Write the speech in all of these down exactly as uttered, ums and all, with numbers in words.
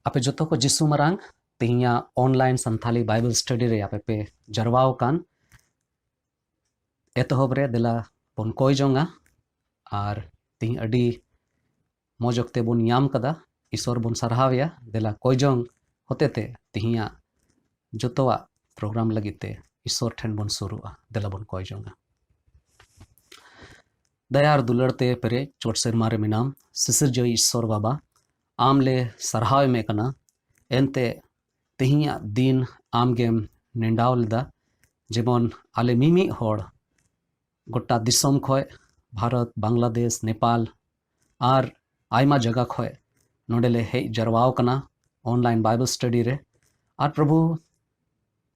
ᱟᱯᱮ ᱡᱚᱛᱚ ᱠᱚ ᱡᱤᱥᱩ ᱢᱟᱨᱟᱝ ᱛᱮᱦᱮᱧᱟᱜ online ᱥᱟᱱᱛᱷᱟᱞᱤ Bible study ᱨᱮ ᱟᱯᱮ ᱯᱮ ᱡᱟᱨᱣᱟ ᱟᱠᱟᱱ᱾ ᱮᱛᱚᱦᱚᱵ ᱨᱮ ᱫᱮᱞᱟ ᱵᱚᱱ ᱠᱚᱭ ᱡᱚᱝᱟ ᱟᱨ ᱛᱮᱦᱮᱧ ᱟᱹᱰᱤ ᱢᱚᱡᱽ ᱚᱠᱛᱮ ᱵᱚᱱ ᱧᱟᱢ ᱠᱟᱫᱟ᱾ ᱤᱥᱚᱨ ᱵᱚᱱ ᱥᱟᱨᱦᱟᱣᱮᱭᱟ᱾ ᱫᱮᱞᱟ ᱠᱚᱭ ᱡᱚᱝ ᱦᱚᱛᱮᱛᱮ ᱛᱮᱦᱮᱧᱟᱜ ᱡᱚᱛᱚᱣᱟᱜ program ᱞᱟᱹᱜᱤᱫ ᱛᱮ ᱤᱥᱚᱨ ᱴᱷᱮᱱ ᱵᱚᱱ ᱥᱩᱨᱩᱜᱼᱟ᱾ ᱫᱮᱞᱟ ᱵᱚᱱ ᱠᱚᱭ ᱡᱚᱝᱟ᱾ ᱫᱟᱭᱟ ᱟᱨ ᱫᱩᱞᱟᱹᱲ ᱛᱮ ᱯᱮᱨᱮᱡ ᱪᱚᱴ ᱥᱮᱨᱢᱟ ᱨᱮ ᱢᱮᱱᱟᱢ, ᱥᱤᱥᱤᱨᱡᱟᱹᱣᱤᱡ ᱤᱥᱚᱨ ᱵᱟᱵᱟ, ᱟᱢ ᱞᱮ ᱥᱟᱨᱦᱟᱣ ᱮᱢᱮ ᱠᱟᱱᱟ᱾ ᱮᱱᱛᱮ ᱛᱮᱦᱮᱧᱟᱜ ᱫᱤᱱ ᱟᱢ ᱜᱮᱢ ᱱᱮᱰᱟᱣ ᱞᱮᱫᱟ, ᱡᱮᱢᱚᱱ ᱟᱞᱮ ᱢᱤᱢᱤᱫ ᱦᱚᱲ ᱜᱚᱴᱟ ᱫᱤᱥᱚᱢ ᱠᱷᱚᱡ, ᱵᱷᱟᱨᱚᱛ, ᱵᱟᱝᱞᱟᱫᱮᱥ, ᱱᱮᱯᱟᱞ ᱟᱨ ᱟᱭᱢᱟ ᱡᱟᱭᱜᱟ ᱠᱷᱚᱡ ᱱᱚᱰᱮ ᱞᱮ ᱦᱮᱡ ᱡᱟᱨᱣᱟᱣ ᱠᱟᱱᱟ online Bible study ᱨᱮ᱾ ᱟᱨ ᱯᱨᱚᱵᱷᱩ,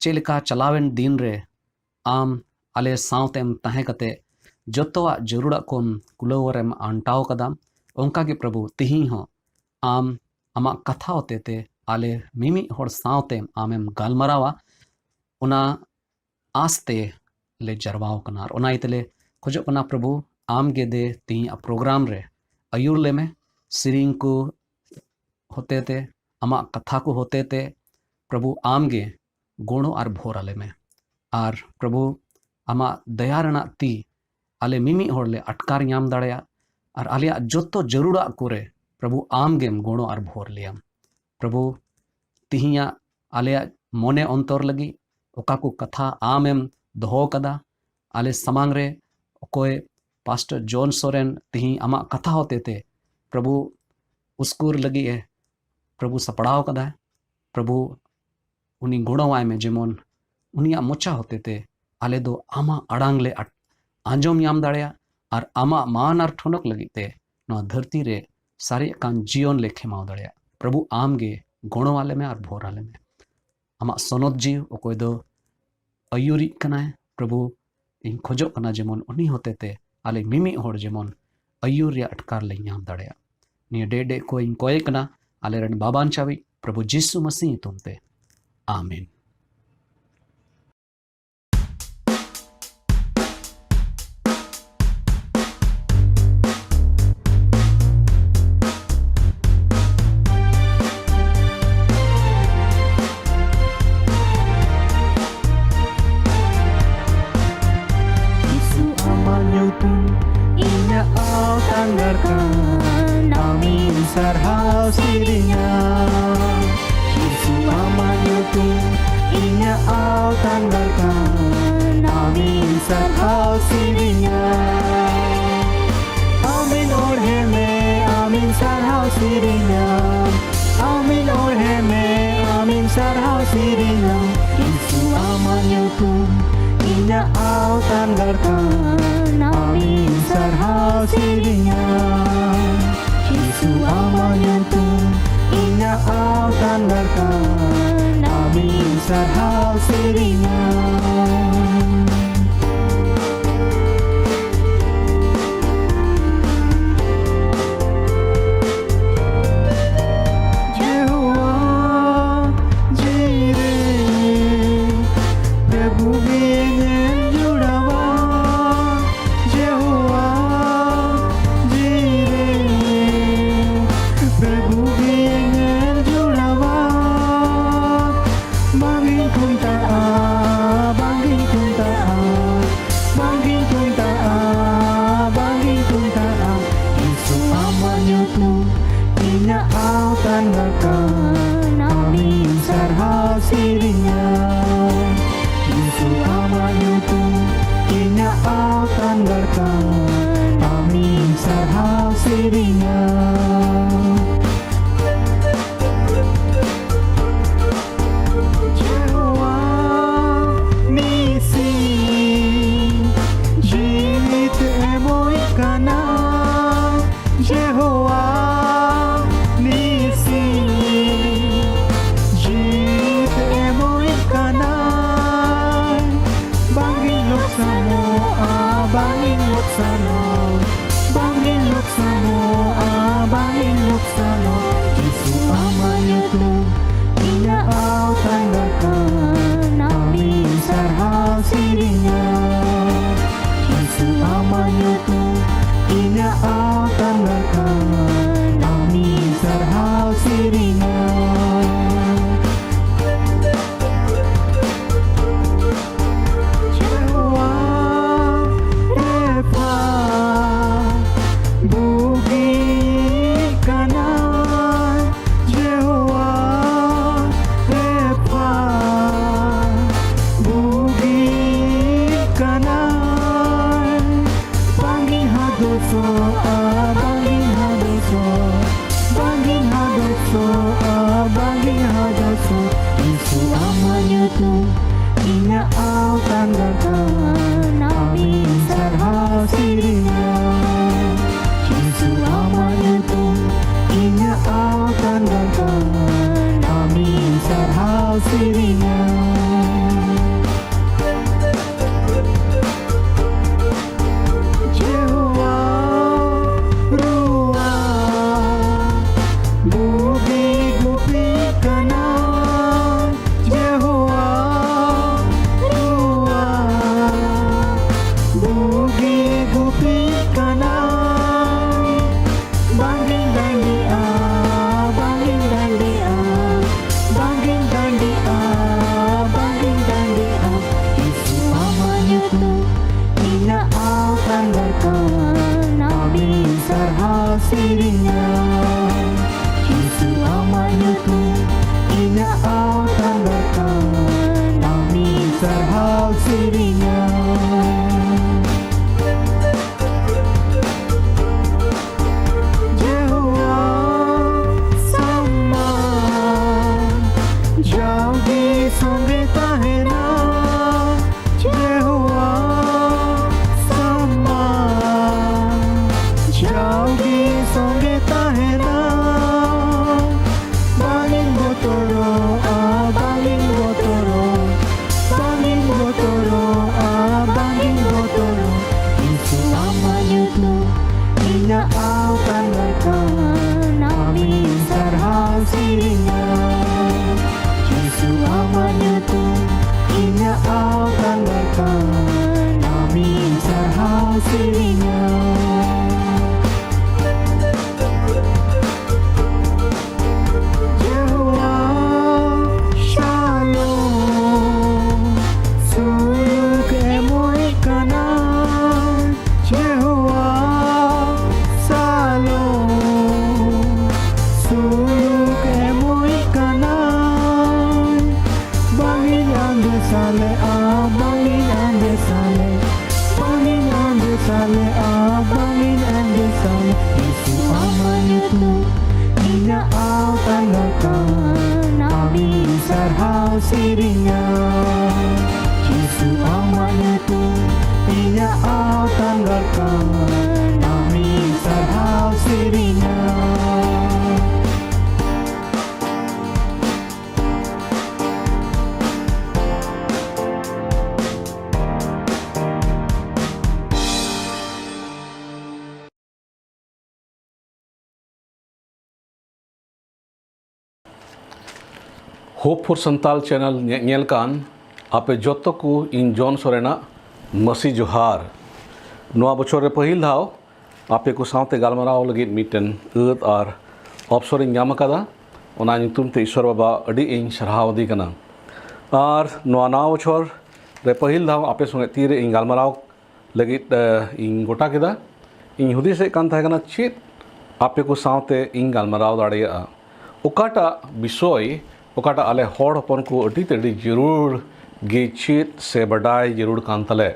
ᱪᱮᱫ ᱞᱮᱠᱟ ᱪᱟᱞᱟᱣᱮᱱ ᱫᱤᱱ ᱨᱮ ᱟᱢ ᱟᱞᱮ ᱥᱟᱶᱛᱮᱢ ᱛᱟᱦᱮᱸ ᱠᱟᱛᱮ ᱡᱚᱛᱚᱣᱟᱜ ᱡᱟᱹᱨᱩᱲᱟᱜ ᱠᱚᱢ ᱠᱩᱞᱟᱹᱣ ᱨᱮᱢ ᱟᱱᱴᱟᱣ ᱠᱟᱫᱟ, ᱚᱱᱠᱟ ᱜᱮ ᱯᱨᱚᱵᱷᱩ ᱛᱤᱦᱤᱧ ᱦᱚᱸ ᱟᱢ ᱟᱢᱟᱜ ᱠᱟᱛᱷᱟ ᱦᱚᱛᱮ ᱛᱮ ᱟᱞᱮ ᱢᱤᱢᱤᱫ ᱦᱚᱲ ᱥᱟᱶᱛᱮ ᱟᱢᱮᱢ ᱜᱟᱞᱢᱟᱨᱟᱣᱟ, ᱚᱱᱟ ᱟᱸᱥ ᱛᱮ ᱞᱮ ᱡᱟᱨᱣᱟᱣ ᱠᱟᱱᱟ᱾ ᱟᱨ ᱚᱱᱟ ᱤᱭᱟᱹ ᱛᱮᱞᱮ ᱠᱷᱚᱡᱚᱜ ᱠᱟᱱᱟ ᱯᱨᱚᱵᱷᱩ, ᱟᱢ ᱜᱮ ᱫᱮ ᱛᱤᱦᱤᱧᱟᱜ program ᱨᱮ ᱟᱹᱭᱩᱨ ᱞᱮᱢᱮ᱾ ᱥᱮᱨᱮᱧ ᱠᱚ ᱦᱚᱛᱮ ᱛᱮ, ᱟᱢᱟᱜ ᱠᱟᱛᱷᱟ ᱠᱚ ᱦᱚᱛᱮ ᱛᱮ ᱯᱨᱚᱵᱷᱩ ᱟᱢ ᱜᱮ ᱜᱚᱲᱚ ᱟᱨ ᱵᱷᱳᱨ ᱟᱞᱮ ᱢᱮ᱾ ᱟᱨ ᱯᱨᱚᱵᱷᱩ, ᱟᱢᱟᱜ ᱫᱟᱭᱟ ᱨᱮᱱᱟᱜ ᱛᱤ ᱟᱞᱮ ᱢᱤᱢᱤᱫ ᱦᱚᱲ ᱞᱮ ᱟᱴᱠᱟᱨ ᱧᱟᱢ ᱫᱟᱲᱮᱭᱟᱜ ᱟᱨ ᱟᱞᱮᱭᱟᱜ ᱡᱚᱛᱚ ᱡᱟᱹᱨᱩᱲᱟᱜ ᱠᱚᱨᱮ ᱯᱨᱚᱵᱷᱩ ᱟᱢ ᱜᱮᱢ ᱜᱚᱲᱚ ᱟᱨ ᱵᱷᱳᱨ ᱞᱮᱭᱟᱢ᱾ ᱯᱨᱚᱵᱷᱩ, ᱛᱤᱦᱤᱧᱟᱜ ᱟᱞᱮᱭᱟᱜ ᱢᱚᱱᱮ ᱚᱱᱛᱚᱨ ᱞᱟᱹᱜᱤᱫ ᱚᱠᱟ ᱠᱚ ᱠᱟᱛᱷᱟ ᱟᱢᱮᱢ ᱫᱚᱦᱚ ᱠᱟᱫᱟ ᱟᱞᱮ ᱥᱟᱢᱟᱝ ᱨᱮ, ᱚᱠᱚᱭ ᱯᱟᱥᱴᱚᱨ ᱡᱚᱱ ᱥᱚᱨᱮᱱ ᱛᱤᱦᱤᱧ ᱟᱢᱟᱜ ᱠᱟᱛᱷᱟ ᱦᱚᱛᱮ ᱛᱮ ᱯᱨᱚᱵᱷᱩ ᱩᱥᱠᱩᱨ ᱞᱟᱹᱜᱤᱫ ᱮ ᱯᱨᱚᱵᱷᱩ ᱥᱟᱯᱲᱟᱣ ᱠᱟᱫᱟᱭ, ᱯᱨᱚᱵᱷᱩ ᱩᱱᱤ ᱜᱚᱲᱚᱣᱟᱭ ᱢᱮ, ᱡᱮᱢᱚᱱ ᱩᱱᱤᱭᱟᱜ ᱢᱚᱪᱟ ᱦᱚᱛᱮ ᱛᱮ ᱟᱞᱮ ᱫᱚ ᱟᱢᱟᱜ ᱟᱲᱟᱝ ᱞᱮ ᱟᱴ-, ᱟᱸᱡᱚᱢ ᱧᱟᱢ ᱫᱟᱲᱮᱭᱟᱜ ᱟᱨ ᱟᱢᱟᱜ ᱢᱟᱱ ᱟᱨ ᱴᱷᱚᱱᱚᱠ ᱞᱟᱹᱜᱤᱫ ᱛᱮ ᱱᱚᱣᱟ ᱫᱷᱟᱹᱨᱛᱤ ᱨᱮ ᱥᱟᱨᱮᱡ ᱟᱠᱟᱱ ᱡᱤᱭᱚᱱ ᱞᱮ ᱠᱷᱮᱢᱟᱣ ᱫᱟᱲᱮᱭᱟᱜ᱾ ᱯᱨᱚᱵᱷᱩ ᱟᱢ ᱜᱮ ᱜᱚᱲᱚ ᱟᱞᱮ ᱢᱮ ᱟᱨ ᱵᱷᱳᱨ ᱟᱞᱮ ᱢᱮ᱾ ᱟᱢᱟᱜ ᱥᱚᱱᱚᱛ ᱡᱤᱣᱤ ᱚᱠᱚᱭ ᱫᱚ ᱟᱹᱭᱩᱨᱤᱡ ᱠᱟᱱᱟᱭ, ᱯᱨᱚᱵᱷᱩ ᱤᱧ ᱠᱷᱚᱡᱚᱜ ᱠᱟᱱᱟ ᱡᱮᱢᱚᱱ ᱩᱱᱤ ᱦᱚᱛᱮ ᱛᱮ ᱟᱞᱮ ᱢᱤᱢᱤᱫ ᱦᱚᱲ ᱡᱮᱢᱚᱱ ᱟᱹᱭᱩᱨ ᱨᱮᱭᱟᱜ ᱟᱴᱠᱟᱨ ᱞᱮ ᱧᱟᱢ ᱫᱟᱲᱮᱭᱟᱜ᱾ ᱱᱤᱭᱟᱹ ᱰᱮᱡ ᱰᱮᱡ ᱠᱚ ᱤᱧ ᱠᱚᱭᱮ ᱠᱟᱱᱟ ᱟᱞᱮ ᱨᱮᱱ ᱵᱟᱵᱟᱱ ᱪᱟᱵᱤᱡ ᱯᱨᱚᱵᱷᱩ ᱡᱤᱥᱩ ᱢᱟᱹᱥᱤ ᱧᱩᱛᱩᱢ ᱛᱮ, ᱟᱢᱮᱱ᱾ ᱥᱟᱨᱦᱟᱣ ᱥᱮᱨᱮᱧᱟ᱾ ᱡᱤᱥᱩ ᱟᱢᱟᱜ ᱧᱩᱛᱩᱢ ᱤᱧᱟᱹᱜ ᱟᱣᱛᱟᱱ ᱜᱟᱲ ᱠᱟᱱ, ᱟᱢᱤᱧ ᱥᱟᱨᱦᱟᱣ ᱥᱮᱨᱮᱧᱟ᱾ ᱟᱢᱤᱧ ᱚᱲᱦᱮ ᱢᱮ, ᱟᱢᱤᱧ ᱥᱟᱨᱦᱟᱣ ᱥᱮᱨᱮᱧᱟ᱾ ᱟᱢᱤᱧ ᱚᱲᱦᱮ ᱢᱮ, ᱟᱢᱤᱧ ᱥᱟᱨᱦᱟᱣ ᱥᱮᱨᱮᱧᱟ᱾ ᱡᱤᱥᱩ ᱟᱢᱟᱜ ᱧᱩᱛᱩᱢ ᱤᱧᱟᱹᱜ ᱟᱣᱛᱟᱱ ᱜᱟᱲ ᱠᱟᱱ, ᱟᱢᱤᱧ ᱥᱟᱨᱦᱟᱣ ᱥᱮᱨᱮᱧᱟ᱾ ᱡᱤᱥᱩ ᱟᱢᱟᱜ ᱧᱩᱛᱩᱢ ᱤᱧᱟᱹᱜ ᱟᱣᱛᱟᱱ ᱜᱟᱲ ᱠᱟᱱ, ᱟᱢᱤᱧ ᱥᱟᱨᱦᱟᱣ ᱥᱮᱨᱮᱧᱟ᱾ ᱡᱮᱦᱳᱣᱟ ᱡᱤᱨᱮ, ᱯᱨᱚᱵᱷᱩ ᱜᱮ ᱧᱮᱞ ᱡᱩᱲᱟᱣᱟ᱾ ᱡᱮᱦᱳᱣᱟ ᱡᱤᱨᱮ, ᱯᱨᱚᱵᱷᱩ ᱜᱮ ᱧᱮᱞ ᱡᱩᱲᱟᱣᱟ᱾ ᱵᱟᱝᱤᱧ ᱠᱷᱩᱱᱴᱟᱹᱜᱼᱟ, ᱵᱟᱝᱤᱧ ᱠᱷᱩᱱᱴᱟᱹᱜᱼᱟ, ᱵᱟᱝᱤᱧ ᱠᱷᱩᱱᱴᱟᱹᱜᱼᱟ, ᱵᱟᱝᱤᱧ ᱠᱷᱩᱱᱴᱟᱹᱜᱼᱟ᱾ ᱡᱤᱥᱩ ᱟᱢᱟᱜ ᱧᱩᱛᱩᱢ ᱤᱧᱟᱹᱜ ᱟᱣᱛᱟᱱ ᱜᱟᱲ ᱠᱟᱱ, ᱟᱢᱤᱧ ᱥᱟᱨᱦᱟᱣ ᱥᱮᱨᱮᱧᱟ᱾ ᱡᱤᱥᱩ ᱟᱢᱟᱜ ᱧᱩᱛᱩᱢ ᱤᱧᱟᱹᱜ ᱟᱣᱛᱟᱱ ᱜᱟᱲ ᱠᱟᱱ, ᱟᱢᱤᱧ ᱥᱟᱨᱦᱟᱣ ᱥᱮᱨᱮᱧᱟ᱾ ᱡᱮᱦᱳᱣᱟ ᱱᱤᱥᱤ ᱡᱤᱛ ᱮᱢᱚᱜ ᱠᱟᱱᱟ᱾ ᱡᱮᱦᱳᱣᱟ ᱱᱤᱥᱤ ᱡᱤᱛ ᱮᱢᱚᱜ ᱠᱟᱱᱟ᱾ ᱵᱟᱝᱤᱧ ᱞᱚᱠᱥᱟᱱᱚᱜᱼᱟ, ᱵᱟᱝᱤᱧ ᱞᱚᱠᱥᱟᱱᱚᱜᱼᱟ, ᱵᱟᱝᱤᱧ ᱞᱚᱠᱥᱟᱱᱚᱜᱼᱟ, ᱵᱟᱝᱤᱧ ᱞᱚᱠᱥᱟᱱᱚᱜᱼᱟ᱾ ᱡᱤᱥᱩ ᱟᱢᱟᱜ ᱧᱩᱛᱩᱢ ᱤᱧᱟᱹᱜ ᱟᱣᱛᱟᱱ ᱜᱟᱲ ᱠᱟᱱ, ᱟᱢᱤᱧ ᱥᱟᱨᱦᱟᱣ ᱥᱮᱨᱮᱧᱟ᱾ ᱡᱤᱥᱩ ᱟᱢᱟᱜ ᱧᱩᱛᱩᱢ ᱤᱧᱟᱹᱜ ᱟᱣᱛᱟᱱ ᱜᱟᱲ ᱠᱟᱱ, ᱟᱢᱤᱧ ᱥᱟᱨᱦᱟᱣ ᱥᱮᱨᱮᱧᱟ᱾ ᱡᱮᱦᱳᱣᱟ ᱨᱟᱯᱷᱟ ᱵᱩᱜᱤ ᱠᱟᱱᱟ᱾ ᱵᱟᱝᱤᱧ ᱦᱟᱫᱟᱥᱟ, ᱡᱤᱥᱩ ᱟᱢᱟᱜ ᱧᱩᱛᱩᱢ ᱤᱧᱟᱹᱜ ᱟᱣᱛᱟᱱ ᱫᱟᱠᱟᱱ, ᱟᱢᱤᱧ ᱥᱟᱨᱦᱟᱣ ᱥᱮᱨᱮᱧᱟ᱾ ᱡᱤᱥᱩ ᱟᱢᱟᱜ ᱧᱩᱛᱩᱢ ᱤᱧᱟᱹᱜ ᱟᱣᱛᱟᱱ ᱫᱟᱠᱟᱱ, ᱟᱢᱤᱧ ᱥᱟᱨᱦᱟᱣ ᱥᱮᱨᱮᱧᱟ᱾ ᱡᱮᱦᱳᱣᱟ ᱨᱩᱣᱟᱹ ᱵᱩᱜᱤ ᱜᱩᱯᱤ ᱠᱟᱱᱟ, ᱡᱮᱦᱳᱣᱟ ᱨᱩᱣᱟᱹ ᱵᱩᱜᱤ ᱜᱩᱯᱤ ᱠᱟᱱᱟ᱾ ᱵᱟᱝᱤᱧ ᱫᱟᱲᱮᱭᱟᱜᱼᱟ, ᱵᱟᱝᱤᱧ ᱫᱟᱲᱮᱭᱟᱜᱼᱟ, ᱵᱟᱝᱤᱧ ᱫᱟᱲᱮᱭᱟᱜᱼᱟ, ᱵᱟᱝᱤᱧ ᱫᱟᱲᱮᱭᱟᱜᱼᱟ᱾ ᱡᱤᱥᱩ ᱟᱢᱟᱜ ᱧᱩᱛᱩᱢ ᱤᱧᱟᱹᱜ ᱟᱣᱛᱟᱱ ᱫᱟᱠᱟᱱ, ᱟᱢᱤᱧ ᱥᱟᱨᱦᱟᱣ ᱥᱮᱨᱮᱧᱟ᱾ ᱡᱤᱥᱩ ᱟᱢᱟᱜ ᱧᱩᱛᱩᱢ ᱤᱧᱟᱹᱜ ᱟᱣᱛᱟᱱ ᱫᱟᱠᱟᱱ, ᱟᱢᱤᱧ ᱥᱟᱨᱦᱟᱣ ᱥᱮᱨᱮᱧᱟ᱾ ᱡᱮᱦᱳᱣᱟ ᱥᱟᱢᱟ ᱡᱟᱣᱜᱮ ᱥᱚᱸᱜᱮ ᱛᱟᱦᱮᱱᱟ, ᱡᱮᱦᱳᱣᱟ ᱥᱟᱢᱟ ᱡᱟᱣᱜᱮ ᱥᱚᱸᱜᱮ ᱛᱟᱦᱮᱱᱟ᱾ ᱵᱟᱝᱤᱧ ᱵᱚᱛᱚᱨᱚᱜᱼᱟ, ᱵᱟᱝᱤᱧ ᱵᱚᱛᱚᱨᱚᱜᱼᱟ, ᱵᱟᱝᱤᱧ ᱵᱚᱛᱚᱨᱚᱜᱼᱟ, ᱵᱟᱝᱤᱧ ᱵᱚᱛᱚᱨᱚᱜᱼᱟ᱾ ᱡᱤᱥᱩ ᱟᱢᱟᱜ ᱧᱩᱛᱩᱢ ᱤᱧᱟᱹᱜ ᱟᱣᱛᱟᱱ ᱫᱟᱠᱟᱱ, ᱟᱢᱤᱧ ᱥᱟᱨᱦᱟᱣ ᱥᱮᱨᱮᱧᱟ᱾ ᱡᱤᱥᱩ ᱟᱢᱟᱜ ᱧᱩᱛᱩᱢ ᱤᱧᱟᱹᱜ ᱟᱣᱛᱟᱱ ᱫᱟᱠᱟᱱ, ᱟᱢᱤᱧ ᱥᱟᱨᱦᱟᱣ ᱥᱮᱨᱮᱧᱟ᱾ ᱡᱮᱦᱳᱣᱟ ᱥᱟᱞᱚᱢ ᱥᱩᱞᱩᱠ ᱮᱢᱚᱜ ᱠᱟᱱᱟ, ᱡᱮᱦᱳᱣᱟ ᱥᱟᱞᱚᱢ ᱥᱩᱞᱩᱠ ᱮᱢᱚᱜ ᱥᱮᱨᱮᱧᱟ᱾ ᱡᱤᱥᱩ ᱟᱢᱟᱜ ᱧᱩᱛᱩᱢ ᱤᱧᱟᱹᱜ ᱟᱣᱛᱟᱱ ᱨᱟᱠᱟᱵ, ᱟᱢᱤᱧ ᱥᱟᱨᱦᱟᱣ ᱥᱮᱨᱮᱧᱟ᱾ Hope for Santal channel ᱧᱮ-, ᱧᱮᱞ ᱠᱟᱱ ᱟᱯᱮ ᱡᱚᱛᱚ ᱠᱚ ᱤᱧ ᱡᱚᱱ ᱥᱚᱨᱮᱱᱟᱜ ᱢᱟᱹᱥᱤ ᱡᱚᱦᱟᱨ᱾ ᱱᱚᱣᱟ ᱵᱚᱪᱷᱚᱨ ᱨᱮ ᱯᱟᱹᱦᱤᱞ ᱫᱷᱟᱣ ᱟᱯᱮ ᱠᱚ ᱥᱟᱶᱛᱮ ᱜᱟᱞᱢᱟᱨᱟᱣ ᱞᱟᱹᱜᱤᱫ ᱢᱤᱫᱴᱮᱱ ᱟᱹᱫ ᱟᱨ ᱚᱯᱥᱚᱨ ᱤᱧ ᱧᱟᱢ ᱟᱠᱟᱫᱟ᱾ ᱚᱱᱟ ᱧᱩᱛᱩᱢ ᱛᱮ ᱤᱥᱚᱨ ᱵᱟᱵᱟ ᱟᱹᱰᱤ ᱤᱧ ᱥᱟᱨᱦᱟᱣ ᱟᱫᱮ ᱠᱟᱱᱟ᱾ ᱟᱨ ᱱᱚᱣᱟ ᱱᱟᱣᱟ ᱵᱚᱪᱷᱚᱨ ᱨᱮ ᱯᱟᱹᱦᱤᱞ ᱫᱷᱟᱣ ᱟᱯᱮ ᱥᱚᱸᱜᱮ ᱛᱤᱨᱮ ᱤᱧ ᱜᱟᱞᱢᱟᱨᱟᱣ ᱞᱟᱹᱜᱤᱫ, ᱮ, ᱤᱧ ᱜᱚᱴᱟ ᱠᱮᱫᱟ᱾ ᱤᱧ ᱦᱩᱫᱤᱥᱮᱫ ᱠᱟᱱ ᱛᱟᱦᱮᱸ ᱠᱟᱱᱟ ᱪᱮᱫ ᱟᱯᱮ ᱠᱚ ᱥᱟᱶᱛᱮ ᱤᱧ ᱜᱟᱞᱢᱟᱨᱟᱣ ᱫᱟᱲᱮᱭᱟᱜᱼᱟ, ᱚᱠᱟᱴᱟᱜ ᱵᱤᱥᱚᱭ, ᱚᱠᱟᱴᱟᱜ ᱟᱞᱮ ᱦᱚᱲ ᱦᱚᱯᱚᱱ ᱠᱚ ᱟᱹᱰᱤ ᱛᱮ ᱟᱹᱰᱤ ᱡᱟᱹᱨᱩᱲ ᱜᱮ ᱪᱮᱫ ᱥᱮ ᱵᱟᱰᱟᱭ ᱡᱟᱹᱨᱩᱲ ᱠᱟᱱ ᱛᱟᱞᱮ᱾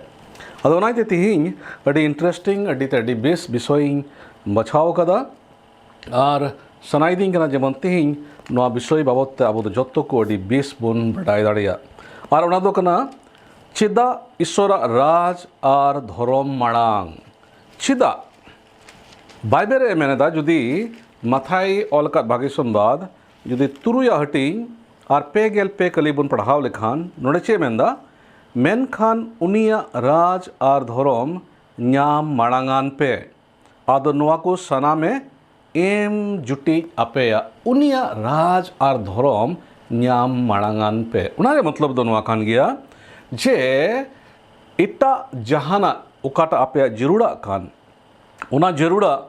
ᱟᱫᱚ ᱚᱱᱟᱛᱮ ᱛᱮᱦᱮᱧ ᱟᱹᱰᱤ interesting, ᱟᱹᱰᱤ ᱛᱮ ᱟᱹᱰᱤ ᱵᱮᱥ ᱵᱤᱥᱚᱭ ᱤᱧ ᱵᱟᱪᱷᱟᱣ ᱟᱠᱟᱫᱟ᱾ ᱟᱨ ᱥᱟᱱᱟᱭᱤᱫᱤᱧ ᱠᱟᱱᱟ ᱡᱮᱢᱚᱱ ᱛᱮᱦᱮᱧ ᱱᱚᱣᱟ ᱵᱤᱥᱚᱭ ᱵᱟᱵᱚᱛ ᱛᱮ ᱟᱵᱚ ᱫᱚ ᱡᱚᱛᱚ ᱠᱚ ᱟᱹᱰᱤ ᱵᱮᱥ ᱵᱚᱱ ᱵᱟᱰᱟᱭ ᱫᱟᱲᱮᱭᱟᱜ᱾ ᱟᱨ ᱚᱱᱟ ᱫᱚ ᱠᱟᱱᱟ, ᱪᱮᱫᱟᱜ ᱤᱥᱚᱨᱟᱜ ᱨᱟᱡᱽ ᱟᱨ ᱫᱷᱚᱨᱚᱢ ᱢᱟᱲᱟᱝ? ᱪᱮᱫᱟᱜ? ᱵᱟᱭᱵᱮᱞ ᱨᱮ ᱢᱮᱱ ᱮᱫᱟ, ᱡᱩᱫᱤ ᱢᱟᱛᱷᱟᱭ ᱚᱞ ᱟᱠᱟᱫ ᱵᱷᱟᱹᱜᱤ ᱥᱚᱢᱵᱟᱫ ᱡᱩᱫᱤ ᱛᱩᱨᱩᱭᱟᱜ ᱦᱟᱹᱴᱤᱧ ᱟᱨ ᱯᱮ ᱜᱮᱞ ᱯᱮ ᱠᱟᱹᱞᱤ ᱵᱚᱱ ᱯᱟᱲᱦᱟᱣ ᱞᱮᱠᱷᱟᱱ, ᱱᱚᱰᱮ ᱪᱮᱫ ᱢᱮᱱᱫᱟ? ᱢᱮᱱᱠᱷᱟᱱ ᱩᱱᱤᱭᱟᱜ ᱨᱟᱡᱽ ᱟᱨ ᱫᱷᱚᱨᱚᱢ ᱧᱟᱢ ᱢᱟᱲᱟᱝ ᱟᱱ ᱯᱮ, ᱟᱫᱚ ᱱᱚᱣᱟ ᱠᱚ ᱥᱟᱱᱟᱢᱮ ᱮᱢ ᱡᱩᱴᱤᱡ ᱟᱯᱮᱭᱟ᱾ ᱩᱱᱤᱭᱟᱜ ᱨᱟᱡᱽ ᱟᱨ ᱫᱷᱚᱨᱚᱢ ᱧᱟᱢ ᱢᱟᱲᱟᱝ ᱟᱱ ᱯᱮ᱾ ᱚᱱᱟ ᱨᱮᱭᱟᱜ ᱢᱚᱛᱞᱚᱵ ᱫᱚ ᱱᱚᱣᱟ ᱠᱟᱱ ᱜᱮᱭᱟ ᱡᱮ ᱮᱴᱟᱜ ᱡᱟᱦᱟᱱᱟᱜ ᱚᱠᱟᱴᱟᱜ ᱟᱯᱮᱭᱟᱜ ᱡᱟᱹᱨᱩᱲᱟᱜ ᱠᱟᱱ, ᱚᱱᱟ ᱡᱟᱹᱨᱩᱲᱟᱜ,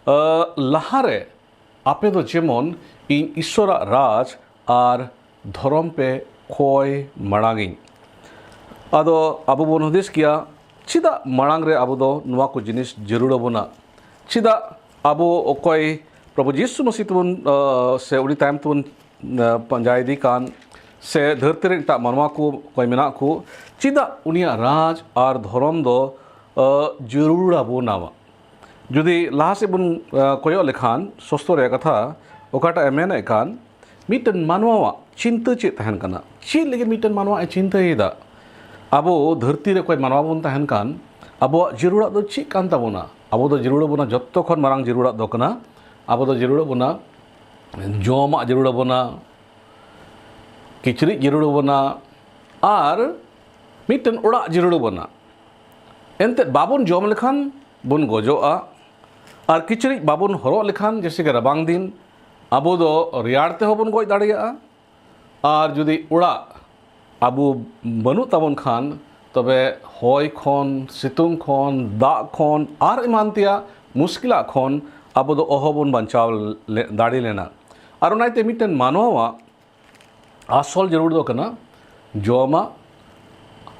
ᱟᱹ, ᱞᱟᱦᱟᱨᱮ ᱟᱯᱮ ᱫᱚ ᱡᱮᱢᱚᱱ ᱤᱧ ᱤᱥᱥᱚᱨᱟᱜ ᱨᱟᱡᱽ ᱟᱨ ᱫᱷᱚᱨᱚᱢ ᱯᱮ ᱠᱚᱭ ᱢᱟᱲᱟᱝᱤᱧ᱾ ᱟᱫᱚ ᱟᱵᱚ ᱵᱚᱱ ᱦᱩᱫᱤᱥ ᱜᱮᱭᱟ, ᱪᱮᱫᱟᱜ ᱢᱟᱲᱟᱝ ᱨᱮ ᱟᱵᱚ ᱫᱚ ᱱᱚᱣᱟ ᱠᱚ ᱡᱤᱱᱤᱥ ᱡᱟᱹᱨᱩᱲ ᱟᱵᱚᱱᱟ? ᱪᱮᱫᱟᱜ ᱟᱵᱚ ᱚᱠᱚᱭ ᱯᱨᱚᱵᱷᱩ ᱡᱤᱥᱩ ᱢᱟᱹᱥᱤ ᱛᱮᱵᱚᱱ, ᱟᱹ, ᱥᱮ ᱩᱱᱤ ᱛᱟᱭᱚᱢ ᱛᱮᱵᱚᱱ, ᱟᱹ, ᱯᱟᱸᱡᱟ ᱤᱫᱤ ᱠᱟᱱ, ᱥᱮ ᱫᱷᱟᱹᱨᱛᱤ ᱨᱮ ᱮᱴᱟᱜ ᱢᱟᱱᱣᱟ ᱠᱚ ᱚᱠᱚᱭ ᱢᱮᱱᱟᱜ ᱠᱚ, ᱪᱮᱫᱟᱜ ᱩᱱᱤᱭᱟᱜ ᱨᱟᱡᱽ ᱟᱨ ᱫᱷᱚᱨᱚᱢ ᱫᱚ, ᱟᱹ, ᱡᱟᱹᱨᱩᱲ ᱟᱵᱚᱱᱟ? ᱡᱩᱫᱤ ᱞᱟᱦᱟ ᱥᱮᱫ ᱵᱚᱱ, ᱟᱹ, ᱠᱚᱭᱚᱜ ᱞᱮᱠᱷᱟᱱ ᱥᱚᱥᱛᱚ ᱨᱮᱭᱟᱜ ᱠᱟᱛᱷᱟ ᱚᱠᱟᱴᱟᱜ ᱮ ᱢᱮᱱᱮᱫ ᱠᱟᱱ, ᱢᱤᱫᱴᱮᱱ ᱢᱟᱱᱣᱟᱣᱟᱜ ᱪᱤᱱᱛᱟᱹ ᱪᱮᱫ ᱛᱟᱦᱮᱱ ᱠᱟᱱᱟ? ᱪᱮᱫ ᱞᱟᱹᱜᱤᱫ ᱢᱤᱫᱴᱮᱱ ᱢᱟᱱᱣᱟ ᱮ ᱪᱤᱱᱛᱟᱹᱭᱮᱫᱟ? ᱟᱵᱚ ᱫᱷᱟᱹᱨᱛᱤ ᱨᱮ ᱚᱠᱚᱭ ᱢᱟᱱᱣᱟ ᱵᱚᱱ ᱛᱟᱦᱮᱱ ᱠᱟᱱ, ᱟᱵᱚᱣᱟᱜ ᱡᱟᱹᱨᱩᱲᱟᱜ ᱫᱚ ᱪᱮᱫ ᱠᱟᱱ ᱛᱟᱵᱚᱱᱟ? ᱟᱵᱚ ᱫᱚ ᱡᱟᱹᱨᱩᱲ ᱟᱵᱚᱱᱟ, ᱡᱚᱛᱚ ᱠᱷᱚᱱ ᱢᱟᱨᱟᱝ ᱡᱟᱹᱨᱩᱲᱟᱜ ᱫᱚ ᱠᱟᱱᱟ, ᱟᱵᱚ ᱫᱚ ᱡᱟᱹᱨᱩᱲ ᱟᱵᱚᱱᱟ, ᱡᱚᱢᱟᱜ ᱡᱟᱹᱨᱩᱲ ᱟᱵᱚᱱᱟ, ᱠᱤᱪᱨᱤᱡ ᱡᱟᱹᱨᱩᱲ ᱟᱵᱚᱱᱟ, ᱟᱨ ᱢᱤᱫᱴᱮᱱ ᱚᱲᱟᱜ ᱡᱟᱹᱨᱩᱲ ᱟᱵᱚᱱᱟ᱾ ᱮᱱᱛᱮᱫ, ᱵᱟᱵᱚᱱ ᱡᱚᱢ ᱞᱮᱠᱷᱟᱱ ᱵᱚᱱ ᱜᱚᱡᱚᱜᱼᱟ, ᱟᱨ ᱠᱤᱪᱨᱤᱡ ᱵᱟᱵᱚᱱ ᱦᱚᱨᱚᱜ ᱞᱮᱠᱷᱟᱱ, ᱡᱮᱭᱥᱮ ᱠᱤ ᱨᱟᱵᱟᱝ ᱫᱤᱱ, ᱟᱵᱚ ᱫᱚ ᱨᱮᱭᱟᱲ ᱛᱮᱦᱚᱸ ᱵᱚᱱ ᱜᱚᱡ ᱫᱟᱲᱮᱭᱟᱜᱼᱟ᱾ ᱟᱨ ᱡᱩᱫᱤ ᱚᱲᱟᱜ ᱟᱵᱚ ᱵᱟᱹᱱᱩᱜ ᱛᱟᱵᱚᱱ ᱠᱷᱟᱱ, ᱛᱚᱵᱮ ᱦᱚᱭ ᱠᱷᱚᱱ, ᱥᱤᱛᱩᱝ ᱠᱷᱚᱱ, ᱫᱟᱜ ᱠᱷᱚᱱ ᱟᱨ ᱮᱢᱟᱱ ᱛᱮᱭᱟᱜ ᱢᱩᱥᱠᱤᱞᱟᱜ ᱠᱷᱚᱱ ᱟᱵᱚ ᱫᱚ ᱚᱦᱚ ᱵᱚᱱ ᱵᱟᱧᱪᱟᱣ ᱞᱮ-, ᱫᱟᱲᱮ ᱞᱮᱱᱟ᱾ ᱟᱨ ᱚᱱᱟᱛᱮ ᱢᱤᱫᱴᱮᱱ ᱢᱟᱱᱣᱟᱣᱟᱜ ᱟᱥᱚᱞ ᱡᱟᱹᱨᱩᱲ ᱫᱚ ᱠᱟᱱᱟ ᱡᱚᱢᱟᱜ,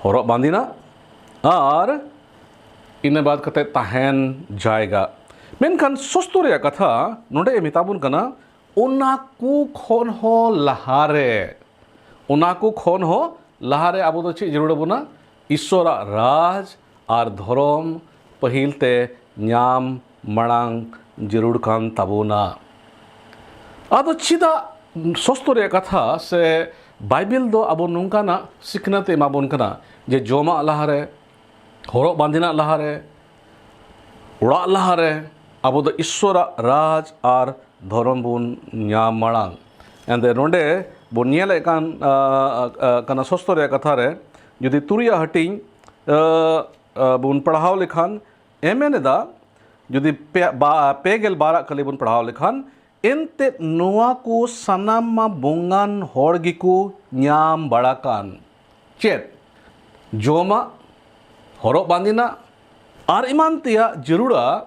ᱦᱚᱨᱚᱜ ᱵᱟᱸᱫᱮᱱᱟᱜ ᱟᱨ ᱤᱱᱟᱹ ᱵᱟᱫ ᱠᱟᱛᱮ ᱛᱟᱦᱮᱱ ᱡᱟᱭᱜᱟ᱾ ᱢᱮᱱᱠᱷᱟᱱ ᱥᱚᱥᱛᱚ ᱨᱮᱭᱟᱜ ᱠᱟᱛᱷᱟ ᱱᱚᱰᱮ ᱮ ᱢᱮᱛᱟ ᱵᱚᱱ ᱠᱟᱱᱟ, ᱚᱱᱟ ᱠᱚ ᱠᱷᱚᱱ ᱦᱚᱸ ᱞᱟᱦᱟᱨᱮ, ᱚᱱᱟ ᱠᱚ ᱠᱷᱚᱱ ᱦᱚᱸ ᱞᱟᱦᱟᱨᱮ ᱟᱵᱚ ᱫᱚ ᱪᱮᱫ ᱡᱟᱹᱨᱩᱲ ᱟᱵᱚᱱᱟ? ᱤᱥᱥᱚᱨᱟᱜ ᱨᱟᱡᱽ ᱟᱨ ᱫᱷᱚᱨᱚᱢ ᱯᱟᱹᱦᱤᱞ ᱛᱮ ᱧᱟᱢ ᱢᱟᱲᱟᱝ ᱡᱟᱹᱨᱩᱲ ᱠᱟᱱ ᱛᱟᱵᱚᱱᱟ᱾ ᱟᱫᱚ ᱪᱮᱫᱟᱜ ᱥᱚᱥᱛᱚ ᱨᱮᱭᱟᱜ ᱠᱟᱛᱷᱟ ᱥᱮ ᱵᱟᱭᱵᱮᱞ ᱫᱚ ᱟᱵᱚ ᱱᱚᱝᱠᱟᱱᱟᱜ ᱥᱤᱠᱷᱱᱟᱹᱛ ᱮ ᱮᱢᱟ ᱵᱚᱱ ᱠᱟᱱᱟ ᱡᱮ ᱡᱚᱢᱟᱜ ᱞᱟᱦᱟᱨᱮ, ᱦᱚᱨᱚᱜ ᱵᱟᱸᱫᱮᱱᱟᱜ ᱞᱟᱦᱟᱨᱮ, ᱚᱲᱟᱜ ᱞᱟᱦᱟᱨᱮ ᱟᱵᱚ ᱫᱚ ᱤᱥᱥᱚᱨᱟᱜ ᱨᱟᱡᱽ ᱟᱨ ᱫᱷᱚᱨᱚᱢ ᱵᱚᱱ ᱧᱟᱢ ᱢᱟᱲᱟᱝ? ᱮᱱᱛᱮ ᱱᱚᱰᱮ ᱵᱚᱱ ᱧᱮᱞᱮᱫ ᱠᱟᱱ, ᱟ, ᱟ, ᱠᱟᱱᱟ ᱥᱚᱥᱛᱚ ᱨᱮᱭᱟᱜ ᱠᱟᱛᱷᱟ ᱨᱮ, ᱡᱩᱫᱤ ᱛᱩᱨᱩᱭᱟᱜ ᱦᱟᱹᱴᱤᱧ, ᱟ, ᱟ, ᱵᱚᱱ ᱯᱟᱲᱦᱟᱣ ᱞᱮᱠᱷᱟᱱ, ᱮ ᱢᱮᱱ ᱮᱫᱟ, ᱡᱩᱫᱤ ᱯᱮ, ᱵᱟ-, ᱯᱮ ᱜᱮᱞ ᱵᱟᱨᱟᱜ ᱠᱷᱟᱹᱞᱤ ᱵᱚᱱ ᱯᱟᱲᱦᱟᱣ ᱞᱮᱠᱷᱟᱱ, ᱮᱱᱛᱮᱫ ᱱᱚᱣᱟ ᱠᱚ ᱥᱟᱱᱟᱢ ᱢᱟ ᱵᱚᱝᱜᱟᱱ ᱦᱚᱲ ᱜᱮᱠᱚ ᱧᱟᱢ ᱵᱟᱲᱟ ᱠᱟᱱ᱾ ᱪᱮᱫ? ᱡᱚᱢᱟᱜ, ᱦᱚᱨᱚᱜ ᱵᱟᱸᱫᱮᱱᱟᱜ ᱟᱨ ᱮᱢᱟᱱ ᱛᱮᱭᱟᱜ ᱡᱟᱹᱨᱩᱲᱟ᱾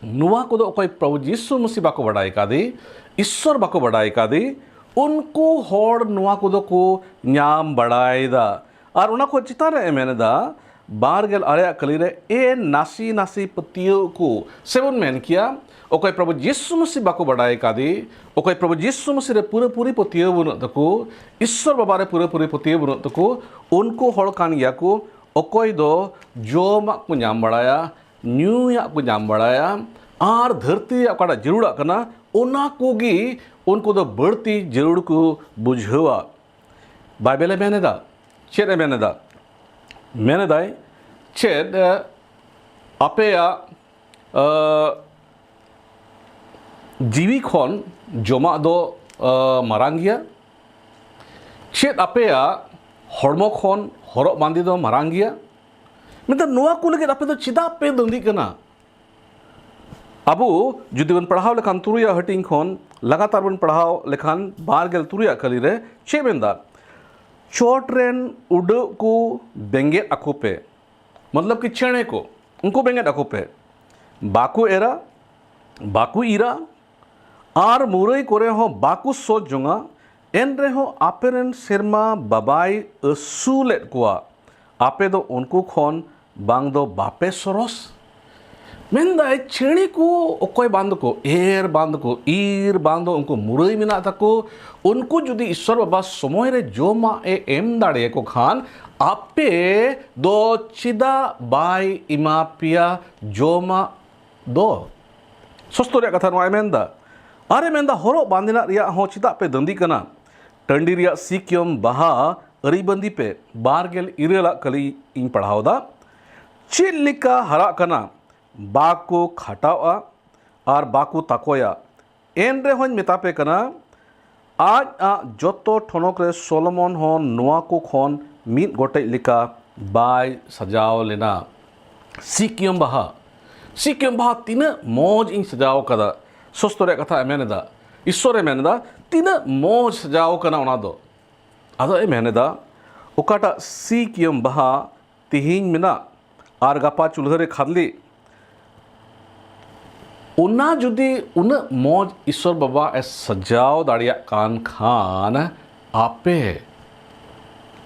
ᱱᱚᱣᱟ ᱠᱚᱫᱚ ᱚᱠᱚᱭ ᱯᱨᱚᱵᱷᱩ ᱡᱤᱥᱩ ᱢᱟᱹᱥᱤ ᱵᱟᱠᱚ ᱵᱟᱰᱟᱭ ᱠᱟᱫᱮ, ᱤᱥᱥᱚᱨ ᱵᱟᱠᱚ ᱵᱟᱰᱟᱭ ᱠᱟᱫᱮ, ᱩᱱᱠᱩ ᱦᱚᱲ ᱱᱚᱣᱟ ᱠᱚᱫᱚ ᱠᱚ ᱧᱟᱢ ᱵᱟᱲᱟᱭᱮᱫᱟ᱾ ᱟᱨ ᱚᱱᱟ ᱠᱷᱚᱱ ᱪᱮᱛᱟᱱ ᱨᱮ ᱮ ᱢᱮᱱ ᱮᱫᱟ, ᱵᱟᱨ ᱜᱮᱞ ᱟᱨᱮᱭᱟᱜ ᱠᱟᱹᱞᱤ ᱨᱮ, ᱮ ᱱᱟᱥᱮ ᱱᱟᱥᱮ ᱯᱟᱹᱛᱭᱟᱹᱣ ᱠᱚ, ᱥᱮ ᱵᱚᱱ ᱢᱮᱱ ᱠᱮᱭᱟ, ᱚᱠᱚᱭ ᱯᱨᱚᱵᱷᱩ ᱡᱤᱥᱩ ᱢᱟᱹᱥᱤ ᱵᱟᱠᱚ ᱵᱟᱰᱟᱭ ᱠᱟᱫᱮ, ᱚᱠᱚᱭ ᱯᱨᱚᱵᱷᱩ ᱡᱤᱥᱩ ᱢᱟᱹᱥᱤ ᱨᱮ ᱯᱩᱨᱟᱹᱯᱩᱨᱤ ᱯᱟᱹᱛᱭᱟᱹᱣ ᱵᱟᱹᱱᱩᱜ ᱛᱟᱠᱚ, ᱤᱥᱥᱚᱨ ᱵᱟᱵᱟ ᱨᱮ ᱯᱩᱨᱟᱹᱯᱩᱨᱤ ᱯᱟᱹᱛᱭᱟᱹᱣ ᱵᱟᱹᱱᱩᱜ ᱛᱟᱠᱚ, ᱩᱱᱠᱩ ᱦᱚᱲ ᱠᱟᱱ ᱜᱮᱭᱟ ᱠᱚ ᱚᱠᱚᱭ ᱫᱚ ᱡᱚᱢᱟᱜ ᱠᱚ ᱧᱟᱢ ᱵᱟᱲᱟᱭᱟ, ᱧᱩᱭᱟᱜ ᱠᱚ ᱧᱟᱢ ᱵᱟᱲᱟᱭᱟ, ᱟᱨ ᱫᱷᱟᱹᱨᱛᱤ ᱨᱮᱭᱟᱜ ᱚᱠᱟᱴᱟᱜ ᱡᱟᱹᱨᱩᱲᱟᱜ ᱠᱟᱱᱟ, ᱚᱱᱟ ᱠᱚᱜᱮ ᱩᱱᱠᱩ ᱫᱚ ᱵᱟᱹᱲᱛᱤ ᱡᱟᱹᱨᱩᱲ ᱠᱚ ᱵᱩᱡᱷᱟᱹᱣᱟ᱾ ᱵᱟᱭᱵᱮᱞᱮ ᱢᱮᱱ ᱮᱫᱟ, ᱪᱮᱫ ᱮ ᱢᱮᱱ ᱮᱫᱟ? ᱢᱮᱱ ᱮᱫᱟᱭ, ᱪᱮᱫ, ᱮ, ᱟᱯᱮᱭᱟᱜ, ᱮ, ᱡᱤᱣᱤ ᱠᱷᱚᱱ ᱡᱚᱢᱟᱜ ᱫᱚ, ᱮ, ᱢᱟᱨᱟᱝ ᱜᱮᱭᱟ? ᱪᱮᱫ ᱟᱯᱮᱭᱟᱜ ᱦᱚᱲᱢᱚ ᱠᱷᱚᱱ ᱦᱚᱨᱚᱜ ᱵᱟᱸᱫᱮ ᱫᱚ ᱢᱟᱨᱟᱝ ᱜᱮᱭᱟ? ᱢᱮᱱᱠᱷᱟᱱ ᱱᱚᱣᱟ ᱠᱚ ᱞᱟᱹᱜᱤᱫ ᱟᱯᱮ ᱫᱚ ᱪᱮᱫᱟᱜ ᱯᱮ ᱫᱟᱹᱱᱫᱤᱜ ᱠᱟᱱᱟ? ᱟᱵᱚ ᱡᱩᱫᱤ ᱵᱚᱱ ᱯᱟᱲᱦᱟᱣ ᱞᱮᱠᱷᱟᱱ, ᱛᱩᱨᱩᱭᱟᱜ ᱦᱟᱹᱴᱤᱧ ᱠᱷᱚᱱ ᱞᱟᱜᱟᱛᱟᱨ ᱵᱚᱱ ᱯᱟᱲᱦᱟᱣ ᱞᱮᱠᱷᱟᱱ, ᱵᱟᱨ ᱜᱮᱞ ᱛᱩᱨᱩᱭᱟᱜ ᱠᱟᱹᱞᱤ ᱨᱮ ᱪᱮᱫ ᱢᱮᱱᱫᱟ? ᱪᱚᱴ ᱨᱮᱱ ᱩᱰᱟᱹᱜ ᱠᱚ ᱵᱮᱸᱜᱮᱫ ᱟᱠᱚ ᱯᱮ, ᱢᱚᱛᱞᱚᱵ ᱠᱤ ᱪᱮᱬᱮ ᱠᱚ, ᱩᱱᱠᱩ ᱵᱮᱸᱜᱮᱫ ᱟᱠᱚ ᱯᱮ, ᱵᱟᱠᱚ ᱮᱨᱟ, ᱵᱟᱠᱚ ᱤᱨᱟ, ᱟᱨ ᱢᱩᱨᱟᱹᱭ ᱠᱚᱨᱮ ᱦᱚᱸ ᱵᱟᱠᱚ ᱥᱚ ᱡᱚᱝᱟ, ᱮᱱ ᱨᱮᱦᱚᱸ ᱟᱯᱮ ᱨᱮᱱ ᱥᱮᱨᱢᱟ ᱵᱟᱵᱟᱭ ᱟᱹᱥᱩᱞᱮᱫ ᱠᱚᱣᱟ, ᱟᱯᱮ ᱫᱚ ᱩᱱᱠᱩ ᱠᱷᱚᱱ ᱵᱟᱝ ᱫᱚ ᱵᱟᱯᱮ ᱥᱚᱨᱚᱥ? ᱢᱮᱱᱫᱟᱭ, ᱪᱮᱬᱮ ᱠᱚ ᱚᱠᱚᱭ ᱵᱟᱝ ᱫᱚᱠᱚ ᱮᱨ, ᱵᱟᱝ ᱫᱚᱠᱚ ᱤᱨ, ᱵᱟᱝ ᱫᱚ ᱩᱱᱠᱩ ᱢᱩᱨᱟᱹᱭ ᱢᱮᱱᱟᱜ ᱛᱟᱠᱚ, ᱩᱱᱠᱩ ᱡᱩᱫᱤ ᱤᱥᱥᱚᱨ ᱵᱟᱵᱟ ᱥᱚᱢᱚᱭ ᱨᱮ ᱡᱚᱢᱟᱜ ᱮ ᱮᱢ ᱫᱟᱲᱮᱭᱟᱠᱚ ᱠᱷᱟᱱ, ᱟᱯᱮ ᱫᱚ ᱪᱮᱫᱟᱜ ᱵᱟᱭ ᱮᱢᱟ ᱯᱮᱭᱟ ᱡᱚᱢᱟᱜ ᱫᱚ? ᱥᱚᱥᱛᱚ ᱨᱮᱭᱟᱜ ᱠᱟᱛᱷᱟ ᱱᱚᱣᱟᱭ ᱢᱮᱱᱫᱟ᱾ ᱟᱨᱮ ᱢᱮᱱᱫᱟ, ᱦᱚᱨᱚᱜ ᱵᱟᱸᱫᱮᱱᱟᱜ ᱨᱮᱭᱟᱜ ᱦᱚᱸ ᱪᱮᱫᱟᱜ ᱯᱮ ᱫᱟᱹᱱᱫᱤ ᱠᱟᱱᱟ? ᱴᱟᱺᱰᱤ ᱨᱮᱭᱟᱜ ᱥᱤᱠᱤᱭᱚᱢ ᱵᱟᱦᱟ ᱟᱹᱨᱤ ᱵᱟᱸᱫᱤ ᱯᱮ᱾ ᱵᱟᱨ ᱜᱮᱞ ᱤᱨᱟᱹᱞ ᱟᱜ ᱠᱟᱹᱞᱤ ᱤᱧ ᱯᱟᱲᱦᱟᱣ ᱫᱟ᱾ ᱪᱮᱫ ᱞᱮᱠᱟ ᱦᱟᱨᱟᱜ ᱠᱟᱱᱟ? ᱵᱟᱠᱚ ᱠᱷᱟᱴᱟᱣᱜᱼᱟ ᱟᱨ ᱵᱟᱠᱚ ᱛᱟᱠᱚᱭᱟ᱾ ᱮᱱ ᱨᱮᱦᱚᱸᱧ ᱢᱮᱛᱟ ᱯᱮ ᱠᱟᱱᱟ, ᱟᱡ ᱟᱜ ᱡᱚᱛᱚ ᱴᱷᱚᱱᱚᱠ ᱨᱮ ᱥᱚᱞᱚᱢᱚᱱ ᱦᱚᱸ ᱱᱚᱣᱟ ᱠᱚ ᱠᱷᱚᱱ ᱢᱤᱫ ᱜᱚᱴᱮᱡ ᱞᱮᱠᱟ ᱵᱟᱭ ᱥᱟᱡᱟᱣ ᱞᱮᱱᱟ᱾ ᱥᱤᱠᱤᱭᱚᱢ ᱵᱟᱦᱟ, ᱥᱤᱠᱤᱭᱚᱢ ᱵᱟᱦᱟ ᱛᱤᱱᱟᱹᱜ ᱢᱚᱡᱽ ᱤᱧ ᱥᱟᱡᱟᱣ ᱠᱟᱫᱟ᱾ ᱥᱚᱥᱛᱚ ᱨᱮᱭᱟᱜ ᱠᱟᱛᱷᱟ ᱮ ᱢᱮᱱ ᱮᱫᱟ, ᱤᱥᱥᱚᱨ ᱮ ᱢᱮᱱ ᱮᱫᱟ, ᱛᱤᱱᱟᱹᱜ ᱢᱚᱡᱽ ᱥᱟᱡᱟᱣ ᱠᱟᱱᱟ ᱚᱱᱟ ᱫᱚ᱾ ᱟᱫᱚ ᱮ ᱢᱮᱱ ᱮᱫᱟ, ᱚᱠᱟᱴᱟᱜ ᱥᱤᱠᱤᱭᱚᱢ ᱵᱟᱦᱟ ᱛᱤᱦᱤᱧ ᱢᱮᱱᱟᱜ ᱟᱨ ᱜᱟᱯᱟ ᱪᱩᱞᱦᱟᱹ ᱨᱮ ᱠᱷᱟᱫᱽᱞᱮ, ᱚᱱᱟ ᱡᱩᱫᱤ ᱩᱱᱟᱹᱜ ᱢᱚᱡᱽ ᱤᱥᱥᱚᱨ ᱵᱟᱵᱟ ᱮ ᱥᱟᱡᱟᱣ ᱫᱟᱲᱮᱭᱟᱜ ᱠᱟᱱ ᱠᱷᱟᱱ, ᱟᱯᱮ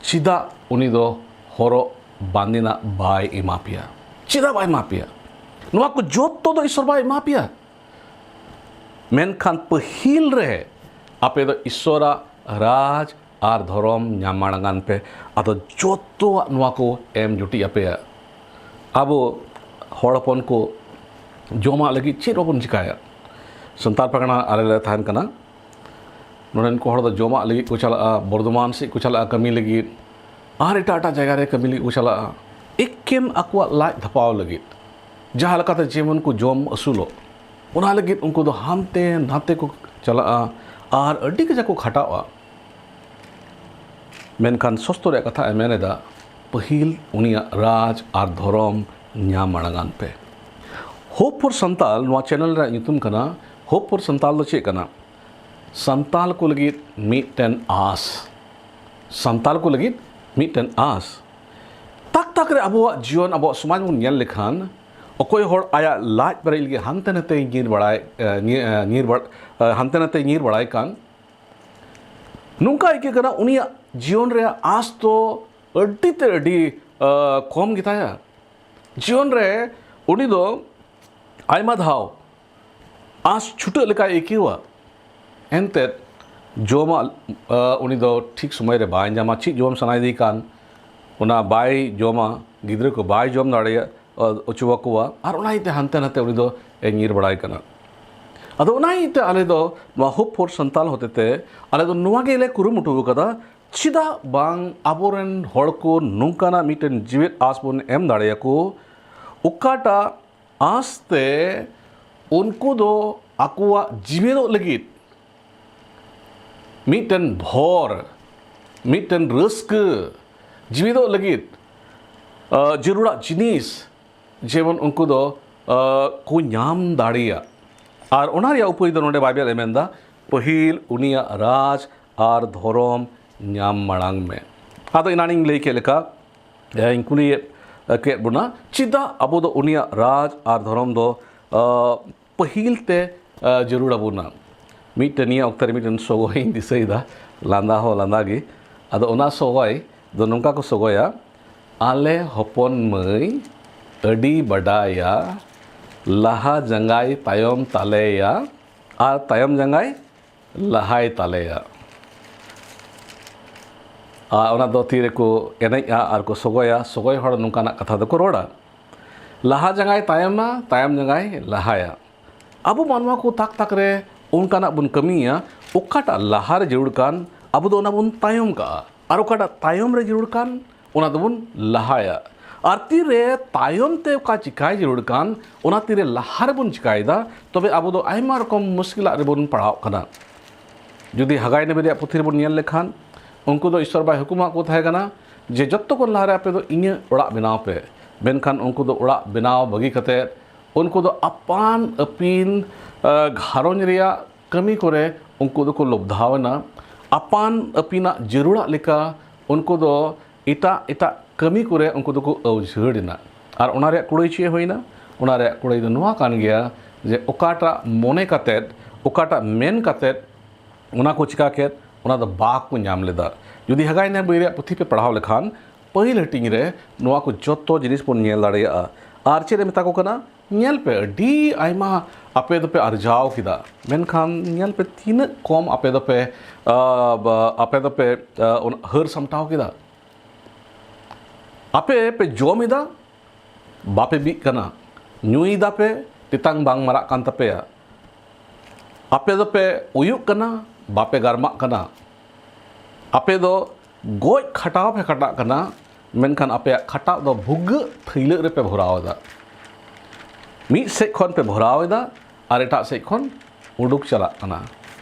ᱪᱮᱫᱟᱜ ᱩᱱᱤ ᱫᱚ ᱦᱚᱨᱚᱜ ᱵᱟᱸᱫᱮᱱᱟᱜ ᱵᱟᱭ ᱮᱢᱟ ᱯᱮᱭᱟ? ᱪᱮᱫᱟᱜ ᱵᱟᱭ ᱮᱢᱟ ᱯᱮᱭᱟ? ᱱᱚᱣᱟ ᱠᱚ ᱡᱚᱛᱚ ᱫᱚ ᱤᱥᱥᱚᱨ ᱵᱟᱭ ᱮᱢᱟ ᱯᱮᱭᱟ᱾ ᱢᱮᱱᱠᱷᱟᱱ ᱯᱟᱹᱦᱤᱞ ᱨᱮ ᱟᱯᱮ ᱫᱚ ᱤᱥᱥᱚᱨᱟᱜ ᱨᱟᱡᱽ ᱟᱨ ᱫᱷᱚᱨᱚᱢ ᱧᱟᱢ ᱢᱟᱲᱟᱝᱟᱱ ᱯᱮ᱾ ᱟᱫᱚ ᱡᱚᱛᱚᱣᱟᱜ ᱱᱚᱣᱟ ᱠᱚ ᱮᱢ ᱡᱩᱴᱤᱡ ᱟᱯᱮᱭᱟ᱾ ᱟᱵᱚ ᱦᱚᱲ ᱦᱚᱯᱚᱱ ᱠᱚ ᱡᱚᱢᱟᱜ ᱞᱟᱹᱜᱤᱫ ᱪᱮᱫ ᱵᱟᱵᱚᱱ ᱪᱤᱠᱟᱭᱟ? ᱥᱟᱱᱛᱟᱲ ᱯᱟᱨᱜᱟᱱᱟ ᱟᱞᱮ ᱞᱮ ᱛᱟᱦᱮᱱ ᱠᱟᱱᱟ, ᱱᱚᱰᱮᱱ ᱠᱚ ᱦᱚᱲ ᱫᱚ ᱡᱚᱢᱟᱜ ᱞᱟᱹᱜᱤᱫ ᱠᱚ ᱪᱟᱞᱟᱜᱼᱟ, ᱵᱚᱨᱫᱷᱚᱢᱟᱱ ᱥᱮᱫ ᱠᱚ ᱪᱟᱞᱟᱜᱼᱟ ᱠᱟᱹᱢᱤ ᱞᱟᱹᱜᱤᱫ, ᱟᱨ ᱮᱴᱟᱜ ᱮᱴᱟᱜ ᱡᱟᱭᱜᱟ ᱨᱮ ᱠᱟᱹᱢᱤ ᱞᱟᱹᱜᱤᱫ ᱠᱚ ᱪᱟᱞᱟᱜᱼᱟ, ᱮᱠᱮᱱ ᱟᱠᱚᱣᱟᱜ ᱞᱟᱡ ᱫᱷᱟᱯᱟᱣ ᱞᱟᱹᱜᱤᱫ᱾ ᱡᱟᱦᱟᱸ ᱞᱮᱠᱟᱛᱮ ᱡᱮᱢᱚᱱ ᱠᱚ ᱡᱚᱢ ᱟᱹᱥᱩᱞᱚᱜ, ᱚᱱᱟ ᱞᱟᱹᱜᱤᱫ ᱩᱱᱠᱩ ᱫᱚ ᱦᱟᱱᱛᱮ ᱱᱟᱛᱮ ᱠᱚ ᱪᱟᱞᱟᱜᱼᱟ ᱟᱨ ᱟᱹᱰᱤ ᱠᱟᱡᱟᱠ ᱠᱚ ᱠᱷᱟᱴᱟᱜᱼᱟ᱾ ᱢᱮᱱᱠᱷᱟᱱ ᱥᱚᱥᱛᱚ ᱨᱮᱭᱟᱜ ᱠᱟᱛᱷᱟ ᱮ ᱢᱮᱱ ᱮᱫᱟ, ᱯᱟᱹᱦᱤᱞ ᱩᱱᱤᱭᱟᱜ ᱨᱟᱡᱽ ᱟᱨ ᱫᱷᱚᱨᱚᱢ ᱧᱟᱢ ᱢᱟᱲᱟᱝ ᱟᱱ ᱯᱮ᱾ ᱦᱳᱯ ᱯᱷᱚᱨ ᱥᱟᱱᱛᱟᱞ ᱱᱚᱣᱟ ᱪᱮᱱᱮᱞ ᱨᱮᱭᱟᱜ ᱧᱩᱛᱩᱢ ᱠᱟᱱᱟ᱾ ᱦᱳᱯ ᱯᱷᱚᱨ ᱥᱟᱱᱛᱟᱞ ᱫᱚ ᱪᱮᱫ ᱠᱟᱱᱟ? ᱥᱟᱱᱛᱟᱞ ᱠᱚ ᱞᱟᱹᱜᱤᱫ ᱢᱤᱫᱴᱮᱱ ᱟᱸᱥ᱾ ᱥᱟᱱᱛᱟᱞ ᱠᱚ ᱞᱟᱹᱜᱤᱫ ᱢᱤᱫᱴᱮᱱ ᱟᱸᱥ᱾ ᱛᱟᱠ ᱛᱟᱠ ᱨᱮ ᱟᱵᱚᱣᱟᱜ ᱡᱤᱭᱚᱱ, ᱟᱵᱚᱣᱟᱜ ᱥᱚᱢᱟᱡᱽ ᱵᱚᱱ ᱧᱮᱞ ᱞᱮᱠᱷᱟᱱ, ᱚᱠᱚᱭ ᱦᱚᱲ ᱟᱭᱟᱜ ᱞᱟᱡ ᱯᱮᱨᱮᱡ ᱞᱟᱹᱜᱤᱫ ᱦᱟᱱᱛᱮ ᱱᱟᱛᱮ ᱧᱤᱨ ᱵᱟᱲᱟᱭ, ᱮ, ᱧᱤ-, ᱮ, ᱧᱤᱨ ᱵᱟᱲ-, ᱮ, ᱦᱟᱱᱛᱮ ᱱᱟᱛᱮ ᱧᱤᱨ ᱵᱟᱲᱟᱭ ᱠᱟᱱ, ᱱᱚᱝᱠᱟ ᱟᱹᱭᱠᱟᱹᱜ ᱠᱟᱱᱟ ᱩᱱᱤᱭᱟᱜ ᱡᱤᱭᱚᱱ ᱨᱮᱭᱟᱜ ᱟᱸᱥ ᱫᱚ ᱟᱹᱰᱤ ᱛᱮ ᱟᱹᱰᱤ, ᱮ, ᱠᱚᱢ ᱜᱮᱛᱟᱭᱟ᱾ ᱡᱤᱭᱚᱱ ᱨᱮ ᱩᱱᱤ ᱫᱚ ᱟᱭᱢᱟ ᱫᱷᱟᱣ ᱟᱸᱥ ᱪᱷᱩᱴᱟᱹᱜ ᱞᱮᱠᱟᱭ ᱟᱹᱭᱠᱟᱹᱣᱟ᱾ ᱮᱱᱛᱮᱫ ᱡᱚᱢᱟᱜ, ᱟ, ᱩᱱᱤ ᱫᱚ ᱴᱷᱤᱠ ᱥᱚᱢᱚᱭ ᱨᱮ ᱵᱟᱭ ᱧᱟᱢᱟ᱾ ᱪᱮᱫ ᱡᱚᱢ ᱥᱟᱱᱟᱭᱮᱫᱮ ᱠᱟᱱ, ᱚᱱᱟ ᱵᱟᱭ ᱡᱚᱢᱟ, ᱜᱤᱫᱽᱨᱟᱹ ᱠᱚ ᱵᱟᱭ ᱡᱚᱢ ᱫᱟᱲᱮᱭᱟ-, ᱟ, ᱦᱚᱪᱚ ᱟᱠᱚᱣᱟ, ᱟᱨ ᱚᱱᱟ ᱤᱭᱟᱹᱛᱮ ᱦᱟᱱᱛᱮ ᱱᱟᱛᱮ ᱩᱱᱤ ᱫᱚ ᱮ ᱧᱤᱨ ᱵᱟᱲᱟᱭ ᱠᱟᱱᱟ᱾ ᱟᱫᱚ ᱚᱱᱟ ᱤᱭᱟᱹᱛᱮ ᱟᱞᱮ ᱫᱚ ᱱᱚᱣᱟ ᱦᱳᱯ ᱯᱷᱚᱨ ᱥᱟᱱᱛᱟᱞ ᱦᱚᱛᱮᱛᱮ ᱟᱞᱮ ᱫᱚ ᱱᱚᱣᱟ ᱜᱮᱞᱮ ᱠᱩᱨᱩᱢᱩᱴᱩ ᱟᱠᱟᱫᱟ, ᱪᱮᱫᱟᱜ ᱵᱟᱝ ᱟᱵᱚᱨᱮᱱ ᱦᱚᱲ ᱠᱚ ᱱᱚᱝᱠᱟᱱᱟᱜ ᱢᱤᱫᱴᱮᱱ ᱡᱤᱣᱮᱫ ᱟᱸᱥ ᱵᱚᱱ ᱮᱢ ᱫᱟᱲᱮᱭᱟᱠᱚ, ᱚᱠᱟᱴᱟᱜ ᱟᱸᱥ ᱛᱮ ᱩᱱᱠᱩ ᱫᱚ ᱟᱠᱚᱣᱟᱜ ᱡᱤᱣᱮᱫᱚᱜ ᱞᱟᱹᱜᱤᱫ ᱢᱤᱫᱴᱮᱱ ᱵᱷᱚᱨ, ᱢᱤᱫᱴᱮᱱ ᱨᱟᱹᱥᱠᱟᱹ, ᱡᱤᱣᱮᱫᱚᱜ ᱞᱟᱹᱜᱤᱫ, ᱟ, ᱡᱟᱹᱨᱩᱲᱟᱜ ᱡᱤᱱᱤᱥ ᱡᱮᱢᱚᱱ ᱩᱱᱠᱩ ᱫᱚ, ᱟ, ᱠᱚ ᱧᱟᱢ ᱫᱟᱲᱮᱭᱟᱜ᱾ ᱟᱨ ᱚᱱᱟ ᱨᱮᱭᱟᱜ ᱩᱯᱟᱹᱭ ᱫᱚ ᱱᱚᱰᱮ ᱵᱟᱭᱵᱮᱞ ᱮ ᱢᱮᱱᱫᱟ, ᱯᱟᱹᱦᱤᱞ ᱩᱱᱤᱭᱟᱜ ᱨᱟᱡᱽ ᱟᱨ ᱫᱷᱚᱨᱚᱢ ᱧᱟᱢ ᱢᱟᱲᱟᱝ ᱢᱮ᱾ ᱟᱫᱚ ᱮᱱᱟᱱᱤᱧ ᱞᱟᱹᱭ ᱠᱮᱫ ᱞᱮᱠᱟ, ᱤᱧ ᱠᱩᱞᱤᱭᱮᱫ ᱠᱮᱫ ᱵᱚᱱᱟ, ᱪᱮᱫᱟᱜ ᱟᱵᱚ ᱫᱚ ᱩᱱᱤᱭᱟᱜ ᱨᱟᱡᱽ ᱟᱨ ᱫᱷᱚᱨᱚᱢ ᱫᱚ, ᱟ, ᱯᱟᱹᱦᱤᱞ ᱛᱮ, ᱟ, ᱡᱟᱹᱨᱩᱲ ᱟᱵᱚᱱᱟ? ᱢᱤᱫᱴᱮᱱ ᱱᱤᱭᱟᱹ ᱚᱠᱛᱮ ᱨᱮ ᱢᱤᱫᱴᱮᱱ ᱥᱚᱜᱚᱭᱤᱧ ᱫᱤᱥᱟᱹᱭᱮᱫᱟ, ᱞᱟᱸᱫᱟ ᱦᱚᱸ ᱞᱟᱸᱫᱟ ᱜᱮ᱾ ᱟᱫᱚ ᱚᱱᱟ ᱥᱚᱜᱚᱭ ᱫᱚ ᱱᱚᱝᱠᱟ ᱠᱚ ᱥᱚᱜᱚᱭᱟ, ᱟᱞᱮ ᱦᱚᱯᱚᱱ ᱢᱟᱹᱭ ᱟᱹᱰᱤ ᱵᱟᱰᱟᱭᱟ, ᱞᱟᱦᱟ ᱡᱟᱸᱜᱟᱭ ᱛᱟᱭᱚᱢ ᱛᱟᱞᱮᱭᱟ, ᱟᱨ ᱛᱟᱭᱚᱢ ᱡᱟᱸᱜᱟᱭ ᱞᱟᱦᱟᱭ ᱛᱟᱞᱮᱭᱟ᱾ ᱟᱨ ᱚᱱᱟ ᱫᱚ ᱛᱤ ᱨᱮᱠᱚ ᱮᱱᱮᱡᱼᱟ ᱟᱨ ᱠᱚ ᱥᱚᱜᱚᱭᱟ᱾ ᱥᱚᱜᱚᱭ ᱦᱚᱲ ᱱᱚᱝᱠᱟᱱᱟᱜ ᱠᱟᱛᱷᱟ ᱫᱚᱠᱚ ᱨᱚᱲᱟ, ᱞᱟᱦᱟ ᱡᱟᱸᱜᱟᱭ ᱛᱟᱭᱚᱢᱟ, ᱛᱟᱭᱚᱢ ᱡᱟᱸᱜᱟᱭ ᱞᱟᱦᱟᱭᱟ᱾ ᱟᱵᱚ ᱢᱟᱱᱣᱟ ᱠᱚ ᱛᱟᱠ ᱛᱟᱠ ᱨᱮ ᱚᱱᱠᱟᱱᱟᱜ ᱵᱚᱱ ᱠᱟᱹᱢᱤᱭᱟ, ᱚᱠᱟᱴᱟᱜ ᱞᱟᱦᱟ ᱨᱮ ᱡᱟᱹᱨᱩᱲ ᱠᱟᱱ, ᱟᱵᱚ ᱫᱚ ᱚᱱᱟ ᱵᱚᱱ ᱛᱟᱭᱚᱢ ᱠᱟᱜᱼᱟ, ᱟᱨ ᱚᱠᱟᱴᱟᱜ ᱛᱟᱭᱚᱢ ᱨᱮ ᱡᱟᱹᱨᱩᱲ ᱠᱟᱱ, ᱚᱱᱟ ᱫᱚᱵᱚᱱ ᱞᱟᱦᱟᱭᱟ᱾ ᱟᱨ ᱛᱤᱨᱮ ᱛᱟᱭᱚᱢ ᱛᱮ ᱚᱠᱟ ᱪᱤᱠᱟᱭ ᱡᱟᱹᱨᱩᱲ ᱠᱟᱱ, ᱚᱱᱟ ᱛᱤᱨᱮ ᱞᱟᱦᱟ ᱨᱮᱵᱚᱱ ᱪᱤᱠᱟᱭᱮᱫᱟ, ᱛᱚᱵᱮ ᱟᱵᱚ ᱫᱚ ᱟᱭᱢᱟ ᱨᱚᱠᱚᱢ ᱢᱩᱥᱠᱤᱞᱟᱜ ᱨᱮᱵᱚᱱ ᱯᱟᱲᱟᱣᱚᱜ ᱠᱟᱱᱟ᱾ ᱡᱩᱫᱤ ᱦᱟᱜᱟᱭ ᱱᱟᱵᱤ ᱨᱮᱭᱟᱜ ᱯᱩᱛᱷᱤ ᱨᱮᱵᱚᱱ ᱧᱮᱞ ᱞᱮᱠᱷᱟᱱ, ᱩᱱᱠᱩ ᱫᱚ ᱤᱥᱚᱨ ᱵᱟᱭ ᱦᱩᱠᱩᱢᱟᱜ ᱠᱚ ᱛᱟᱦᱮᱸ ᱠᱟᱱᱟ ᱡᱮ ᱡᱚᱛᱚ ᱠᱷᱚᱱ ᱞᱟᱦᱟᱨᱮ ᱟᱯᱮ ᱫᱚ ᱤᱧᱟᱹᱜ ᱚᱲᱟᱜ ᱵᱮᱱᱟᱣ ᱯᱮ᱾ ᱢᱮᱱᱠᱷᱟᱱ ᱩᱱᱠᱩ ᱫᱚ ᱚᱲᱟᱜ ᱵᱮᱱᱟᱣ ᱵᱟᱹᱜᱤ ᱠᱟᱛᱮᱫ ᱩᱱᱠᱩ ᱫᱚ ᱟᱯᱟᱱ ᱟᱹᱯᱤᱱ, ᱟ, ᱜᱷᱟᱨᱚᱸᱡᱽ ᱨᱮᱭᱟᱜ ᱠᱟᱹᱢᱤ ᱠᱚᱨᱮ ᱩᱱᱠᱩ ᱫᱚᱠᱚ ᱞᱚᱵᱫᱷᱟᱣ ᱮᱱᱟ᱾ ᱟᱯᱟᱱ ᱟᱹᱯᱤᱱᱟᱜ ᱡᱟᱹᱨᱩᱲᱟᱜ ᱞᱮᱠᱟ ᱩᱱᱠᱩ ᱫᱚ ᱮᱴᱟᱜ ᱮᱴᱟᱜ ᱠᱟᱹᱢᱤ ᱠᱚᱨᱮ ᱩᱱᱠᱩ ᱫᱚᱠᱚ ᱟᱹᱣᱡᱷᱟᱹᱲ ᱮᱱᱟ᱾ ᱟᱨ ᱚᱱᱟ ᱨᱮᱭᱟᱜ ᱠᱩᱲᱟᱹᱭ ᱪᱮᱫ ᱦᱩᱭᱱᱟ? ᱚᱱᱟ ᱨᱮᱭᱟᱜ ᱠᱩᱲᱟᱹᱭ ᱫᱚ ᱱᱚᱣᱟ ᱠᱟᱱ ᱜᱮᱭᱟ ᱡᱮ ᱚᱠᱟᱴᱟᱜ ᱢᱚᱱᱮ ᱠᱟᱛᱮᱫ, ᱚᱠᱟᱴᱟᱜ ᱢᱮᱱ ᱠᱟᱛᱮᱫ ᱚᱱᱟ ᱠᱚ ᱪᱤᱠᱟ ᱠᱮᱫ, ᱚᱱᱟ ᱫᱚ ᱵᱟᱠᱚ ᱧᱟᱢ ᱞᱮᱫᱟ᱾ ᱡᱩᱫᱤ ᱦᱟᱜᱟᱭ ᱱᱟᱵᱤ ᱨᱮᱭᱟᱜ ᱯᱩᱛᱷᱤ ᱯᱮ ᱯᱟᱲᱦᱟᱣ ᱞᱮᱠᱷᱟᱱ, ᱯᱟᱹᱦᱤᱞ ᱦᱟᱹᱴᱤᱧ ᱨᱮ ᱱᱚᱣᱟ ᱠᱚ ᱡᱚᱛᱚ ᱡᱤᱱᱤᱥ ᱵᱚᱱ ᱧᱮᱞ ᱫᱟᱲᱮᱭᱟᱜᱼᱟ᱾ ᱟᱨ ᱪᱮᱫ ᱮ ᱢᱮᱛᱟ ᱠᱚ ᱠᱟᱱᱟ? ᱧᱮᱞ ᱯᱮ, ᱟᱹᱰᱤ ᱟᱭᱢᱟ ᱟᱯᱮ ᱫᱚᱯᱮ ᱟᱨᱡᱟᱣ ᱠᱮᱫᱟ, ᱢᱮᱱᱠᱷᱟᱱ ᱧᱮᱞ ᱯᱮ ᱛᱤᱱᱟᱹᱜ ᱠᱚᱢ ᱟᱯᱮ ᱫᱚᱯᱮ, ᱟ, ᱵᱟ, ᱟᱯᱮ ᱫᱚᱯᱮ, ᱟ, ᱚᱱᱟ ᱦᱟᱹᱨ ᱥᱟᱢᱴᱟᱣ ᱠᱮᱫᱟ᱾ ᱟᱯᱮ ᱯᱮ ᱡᱚᱢ ᱮᱫᱟ, ᱵᱟᱯᱮ ᱵᱤᱜ ᱠᱟᱱᱟ, ᱧᱩᱭ ᱫᱟᱯᱮ, ᱛᱮᱛᱟᱝ ᱵᱟᱝ ᱢᱟᱨᱟᱜ ᱠᱟᱱ ᱛᱟᱯᱮᱭᱟ᱾ ᱟᱯᱮ ᱫᱚᱯᱮ ᱩᱭᱩᱜ ᱠᱟᱱᱟ, ᱵᱟᱯᱮ ᱜᱟᱨᱢᱟᱜ ᱠᱟᱱᱟ᱾ ᱟᱯᱮ ᱫᱚ ᱜᱚᱡ ᱠᱷᱟᱴᱟᱣ ᱯᱮ ᱠᱷᱟᱴᱟᱜ ᱠᱟᱱᱟ, ᱢᱮᱱᱠᱷᱟᱱ ᱟᱯᱮᱭᱟᱜ ᱠᱷᱟᱴᱟᱜ ᱫᱚ ᱵᱷᱩᱜᱟᱹᱜ ᱛᱷᱟᱹᱭᱞᱟᱹᱜ ᱨᱮᱯᱮ ᱵᱷᱚᱨᱟᱣ ᱮᱫᱟ᱾ ᱢᱤᱫ ᱥᱮᱫ ᱠᱷᱚᱱ ᱯᱮ ᱵᱷᱚᱨᱟᱣ ᱮᱫᱟ ᱟᱨ ᱮᱴᱟᱜ ᱥᱮᱫ ᱠᱷᱚᱱ ᱩᱰᱩᱠ ᱪᱟᱞᱟᱜ ᱠᱟᱱᱟ᱾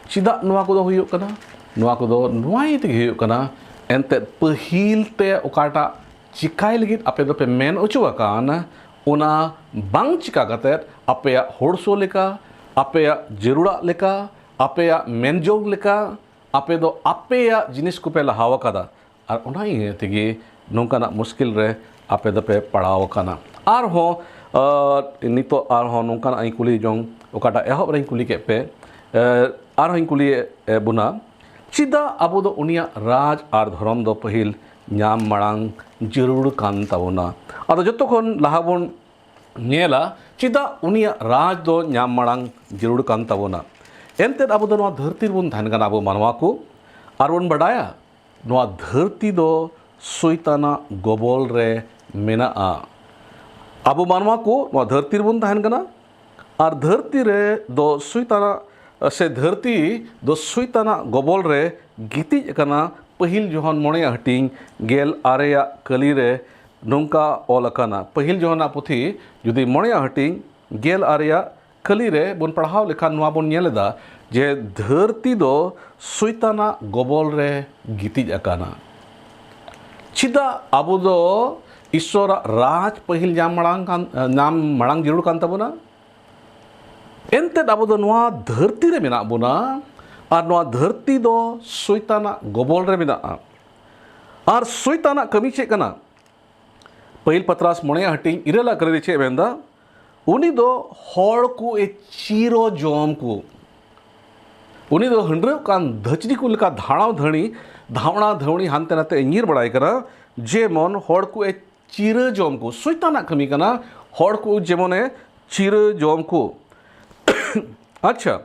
ᱪᱮᱫᱟᱜ ᱱᱚᱣᱟ ᱠᱚᱫᱚ ᱦᱩᱭᱩᱜ ᱠᱟᱱᱟ? ᱱᱚᱣᱟ ᱠᱚᱫᱚ ᱱᱚᱣᱟ ᱤᱭᱟᱹ ᱛᱮᱜᱮ ᱦᱩᱭᱩᱜ ᱠᱟᱱᱟ, ᱮᱱᱛᱮᱫ ᱯᱟᱹᱦᱤᱞ ᱛᱮ ᱚᱠᱟᱴᱟᱜ ᱪᱤᱠᱟᱭ ᱞᱟᱹᱜᱤᱫ ᱟᱯᱮ ᱫᱚᱯᱮ ᱢᱮᱱ ᱚᱪᱚ ᱟᱠᱟᱱ, ᱚᱱᱟ ᱵᱟᱝ ᱪᱤᱠᱟ ᱠᱟᱛᱮᱫ ᱟᱯᱮᱭᱟᱜ ᱦᱚᱲᱥᱚ ᱞᱮᱠᱟ, ᱟᱯᱮᱭᱟᱜ ᱡᱟᱹᱨᱩᱲᱟᱜ ᱞᱮᱠᱟ, ᱟᱯᱮᱭᱟᱜ ᱢᱮᱱ ᱡᱚᱝ ᱞᱮᱠᱟ, ᱟᱯᱮ ᱫᱚ ᱟᱯᱮᱭᱟᱜ ᱡᱤᱱᱤᱥ ᱠᱚᱯᱮ ᱞᱟᱦᱟᱣ ᱟᱠᱟᱫᱟ᱾ ᱟᱨ ᱚᱱᱟ ᱤᱭᱟᱹ ᱛᱮᱜᱮ ᱱᱚᱝᱠᱟᱱᱟᱜ ᱢᱩᱥᱠᱤᱞ ᱨᱮ ᱟᱯᱮ ᱫᱚᱯᱮ ᱯᱟᱲᱟᱣ ᱟᱠᱟᱱᱟ᱾ ᱟᱨᱦᱚᱸ, ᱟᱨ ᱱᱤᱛᱚᱜ ᱟᱨᱦᱚᱸ ᱱᱚᱝᱠᱟᱱᱟᱜ ᱤᱧ ᱠᱩᱞᱤ ᱡᱚᱝ, ᱚᱠᱟᱴᱟᱜ ᱮᱦᱚᱵ ᱨᱮᱧ ᱠᱩᱞᱤ ᱠᱮᱫ ᱯᱮ, ᱟᱨ ᱟᱨᱦᱚᱸᱧ ᱠᱩᱞᱤᱭᱮᱫ ᱵᱚᱱᱟ, ᱪᱮᱫᱟᱜ ᱟᱵᱚ ᱫᱚ ᱩᱱᱤᱭᱟᱜ ᱨᱟᱡᱽ ᱟᱨ ᱫᱷᱚᱨᱚᱢ ᱫᱚ ᱯᱟᱹᱦᱤᱞ ᱧᱟᱢ ᱢᱟᱲᱟᱝ ᱡᱟᱹᱨᱩᱲ ᱠᱟᱱ ᱛᱟᱵᱚᱱᱟ? ᱟᱫᱚ ᱡᱚᱛᱚ ᱠᱷᱚᱱ ᱞᱟᱦᱟ ᱵᱚᱱ ᱧᱮᱞᱟ, ᱪᱮᱫᱟᱜ ᱩᱱᱤᱭᱟᱜ ᱨᱟᱡᱽ ᱫᱚ ᱧᱟᱢ ᱢᱟᱲᱟᱝ ᱡᱟᱹᱨᱩᱲ ᱠᱟᱱ ᱛᱟᱵᱚᱱᱟ? ᱮᱱᱛᱮᱫ ᱟᱵᱚ ᱫᱚ ᱱᱚᱣᱟ ᱫᱷᱟᱹᱨᱛᱤ ᱨᱮᱵᱚᱱ ᱛᱟᱦᱮᱱ ᱠᱟᱱᱟ, ᱟᱵᱚ ᱢᱟᱱᱣᱟ ᱠᱚ, ᱟᱨ ᱵᱚᱱ ᱵᱟᱰᱟᱭᱟ ᱱᱚᱣᱟ ᱫᱷᱟᱹᱨᱛᱤ ᱫᱚ ᱥᱚᱭᱛᱟᱱᱟᱜ ᱜᱚᱵᱚᱞ ᱨᱮ ᱢᱮᱱᱟᱜᱼᱟ᱾ ᱟᱵᱚ ᱢᱟᱱᱣᱟ ᱠᱚ ᱱᱚᱣᱟ ᱫᱷᱟᱹᱨᱛᱤ ᱨᱮᱵᱚᱱ ᱛᱟᱦᱮᱱ ᱠᱟᱱᱟ, ᱟᱨ ᱫᱷᱟᱹᱨᱛᱤ ᱨᱮ ᱫᱚ ᱥᱚᱭᱛᱟᱱᱟᱜ ᱥᱮ ᱫᱷᱟᱹᱨᱛᱤ ᱫᱚ ᱥᱩᱭᱛᱟᱱᱟᱜ ᱜᱚᱵᱚᱞ ᱨᱮ ᱜᱤᱛᱤᱡ ᱟᱠᱟᱱᱟ᱾ ᱯᱟᱹᱦᱤᱞ ᱡᱚᱦᱚᱱ ᱢᱚᱬᱮᱭᱟᱜ ᱦᱟᱹᱴᱤᱧ ᱜᱮᱞ ᱟᱨᱮᱭᱟᱜ ᱠᱟᱹᱞᱤ ᱨᱮ ᱱᱚᱝᱠᱟ ᱚᱞ ᱟᱠᱟᱱᱟ᱾ ᱯᱟᱹᱦᱤᱞ ᱡᱚᱦᱚᱱᱟᱜ ᱯᱩᱛᱷᱤ ᱡᱩᱫᱤ ᱢᱚᱬᱮᱭᱟᱜ ᱦᱟᱹᱴᱤᱧ ᱜᱮᱞ ᱟᱨᱮᱭᱟᱜ ᱠᱟᱹᱞᱤ ᱨᱮ ᱵᱚᱱ ᱯᱟᱲᱦᱟᱣ ᱞᱮᱠᱷᱟᱱ ᱱᱚᱣᱟ ᱵᱚᱱ ᱧᱮᱞ ᱮᱫᱟ ᱡᱮ ᱫᱷᱟᱹᱨᱛᱤ ᱫᱚ ᱥᱩᱭᱛᱟᱱᱟᱜ ᱜᱚᱵᱚᱞ ᱨᱮ ᱜᱤᱛᱤᱡ ᱟᱠᱟᱱᱟ᱾ ᱪᱮᱫᱟᱜ ᱟᱵᱚ ᱫᱚ ᱤᱥᱥᱚᱨᱟᱜ ᱨᱟᱡᱽ ᱯᱟᱹᱦᱤᱞ ᱧᱟᱢ ᱢᱟᱲᱟᱝ ᱠᱟᱱ, ᱧᱟᱢ ᱢᱟᱲᱟᱝ ᱡᱟᱹᱨᱩᱲ ᱠᱟᱱ ᱛᱟᱵᱚᱱᱟ? ᱮᱱᱛᱮᱫ ᱟᱵᱚ ᱫᱚ ᱱᱚᱣᱟ ᱫᱷᱟᱹᱨᱛᱤ ᱨᱮ ᱢᱮᱱᱟᱜ ᱵᱚᱱᱟ, ᱟᱨ ᱱᱚᱣᱟ ᱫᱷᱟᱹᱨᱛᱤ ᱫᱚ ᱥᱚᱭᱛᱟᱱᱟᱜ ᱜᱚᱵᱚᱞ ᱨᱮ ᱢᱮᱱᱟᱜᱼᱟ᱾ ᱟᱨ ᱥᱚᱭᱛᱟᱱᱟᱜ ᱠᱟᱹᱢᱤ ᱪᱮᱫ ᱠᱟᱱᱟ? ᱯᱟᱹᱦᱤᱞ ᱯᱟᱛᱨᱟᱥ ᱢᱚᱬᱮᱭᱟᱜ ᱦᱟᱹᱴᱤᱧ ᱤᱨᱟᱹᱞᱟᱜ ᱠᱟᱹᱞᱤ ᱨᱮ ᱪᱮᱫ ᱮ ᱢᱮᱱᱫᱟ? ᱩᱱᱤ ᱫᱚ ᱦᱚᱲ ᱠᱚ ᱮ ᱪᱤᱨᱚ ᱡᱚᱢ ᱠᱚ᱾ ᱩᱱᱤ ᱫᱚ ᱦᱟᱺᱰᱨᱟᱹᱜ ᱠᱟᱱ ᱫᱷᱟᱹᱪᱲᱤ ᱠᱚ ᱞᱮᱠᱟ ᱫᱷᱟᱣᱲᱟ ᱫᱷᱟᱹᱣᱲᱤ, ᱫᱷᱟᱣᱲᱟ ᱫᱷᱟᱹᱣᱲᱤ ᱦᱟᱱᱛᱮ ᱱᱟᱛᱮ ᱧᱤᱨ ᱵᱟᱲᱟᱭ ᱠᱟᱱᱟ, ᱡᱮᱢᱚᱱ ᱦᱚᱲ ᱠᱚ ᱮ ᱪᱤᱨᱟᱹ ᱡᱚᱢ ᱠᱚ᱾ ᱥᱚᱭᱛᱟᱱᱟᱜ ᱠᱟᱹᱢᱤ ᱠᱟᱱᱟ, ᱦᱚᱲ ᱠᱚ ᱡᱮᱢᱚᱱᱮ ᱪᱤᱨᱟᱹ ᱡᱚᱢ ᱠᱚ᱾ ᱟᱪᱪᱷᱟ,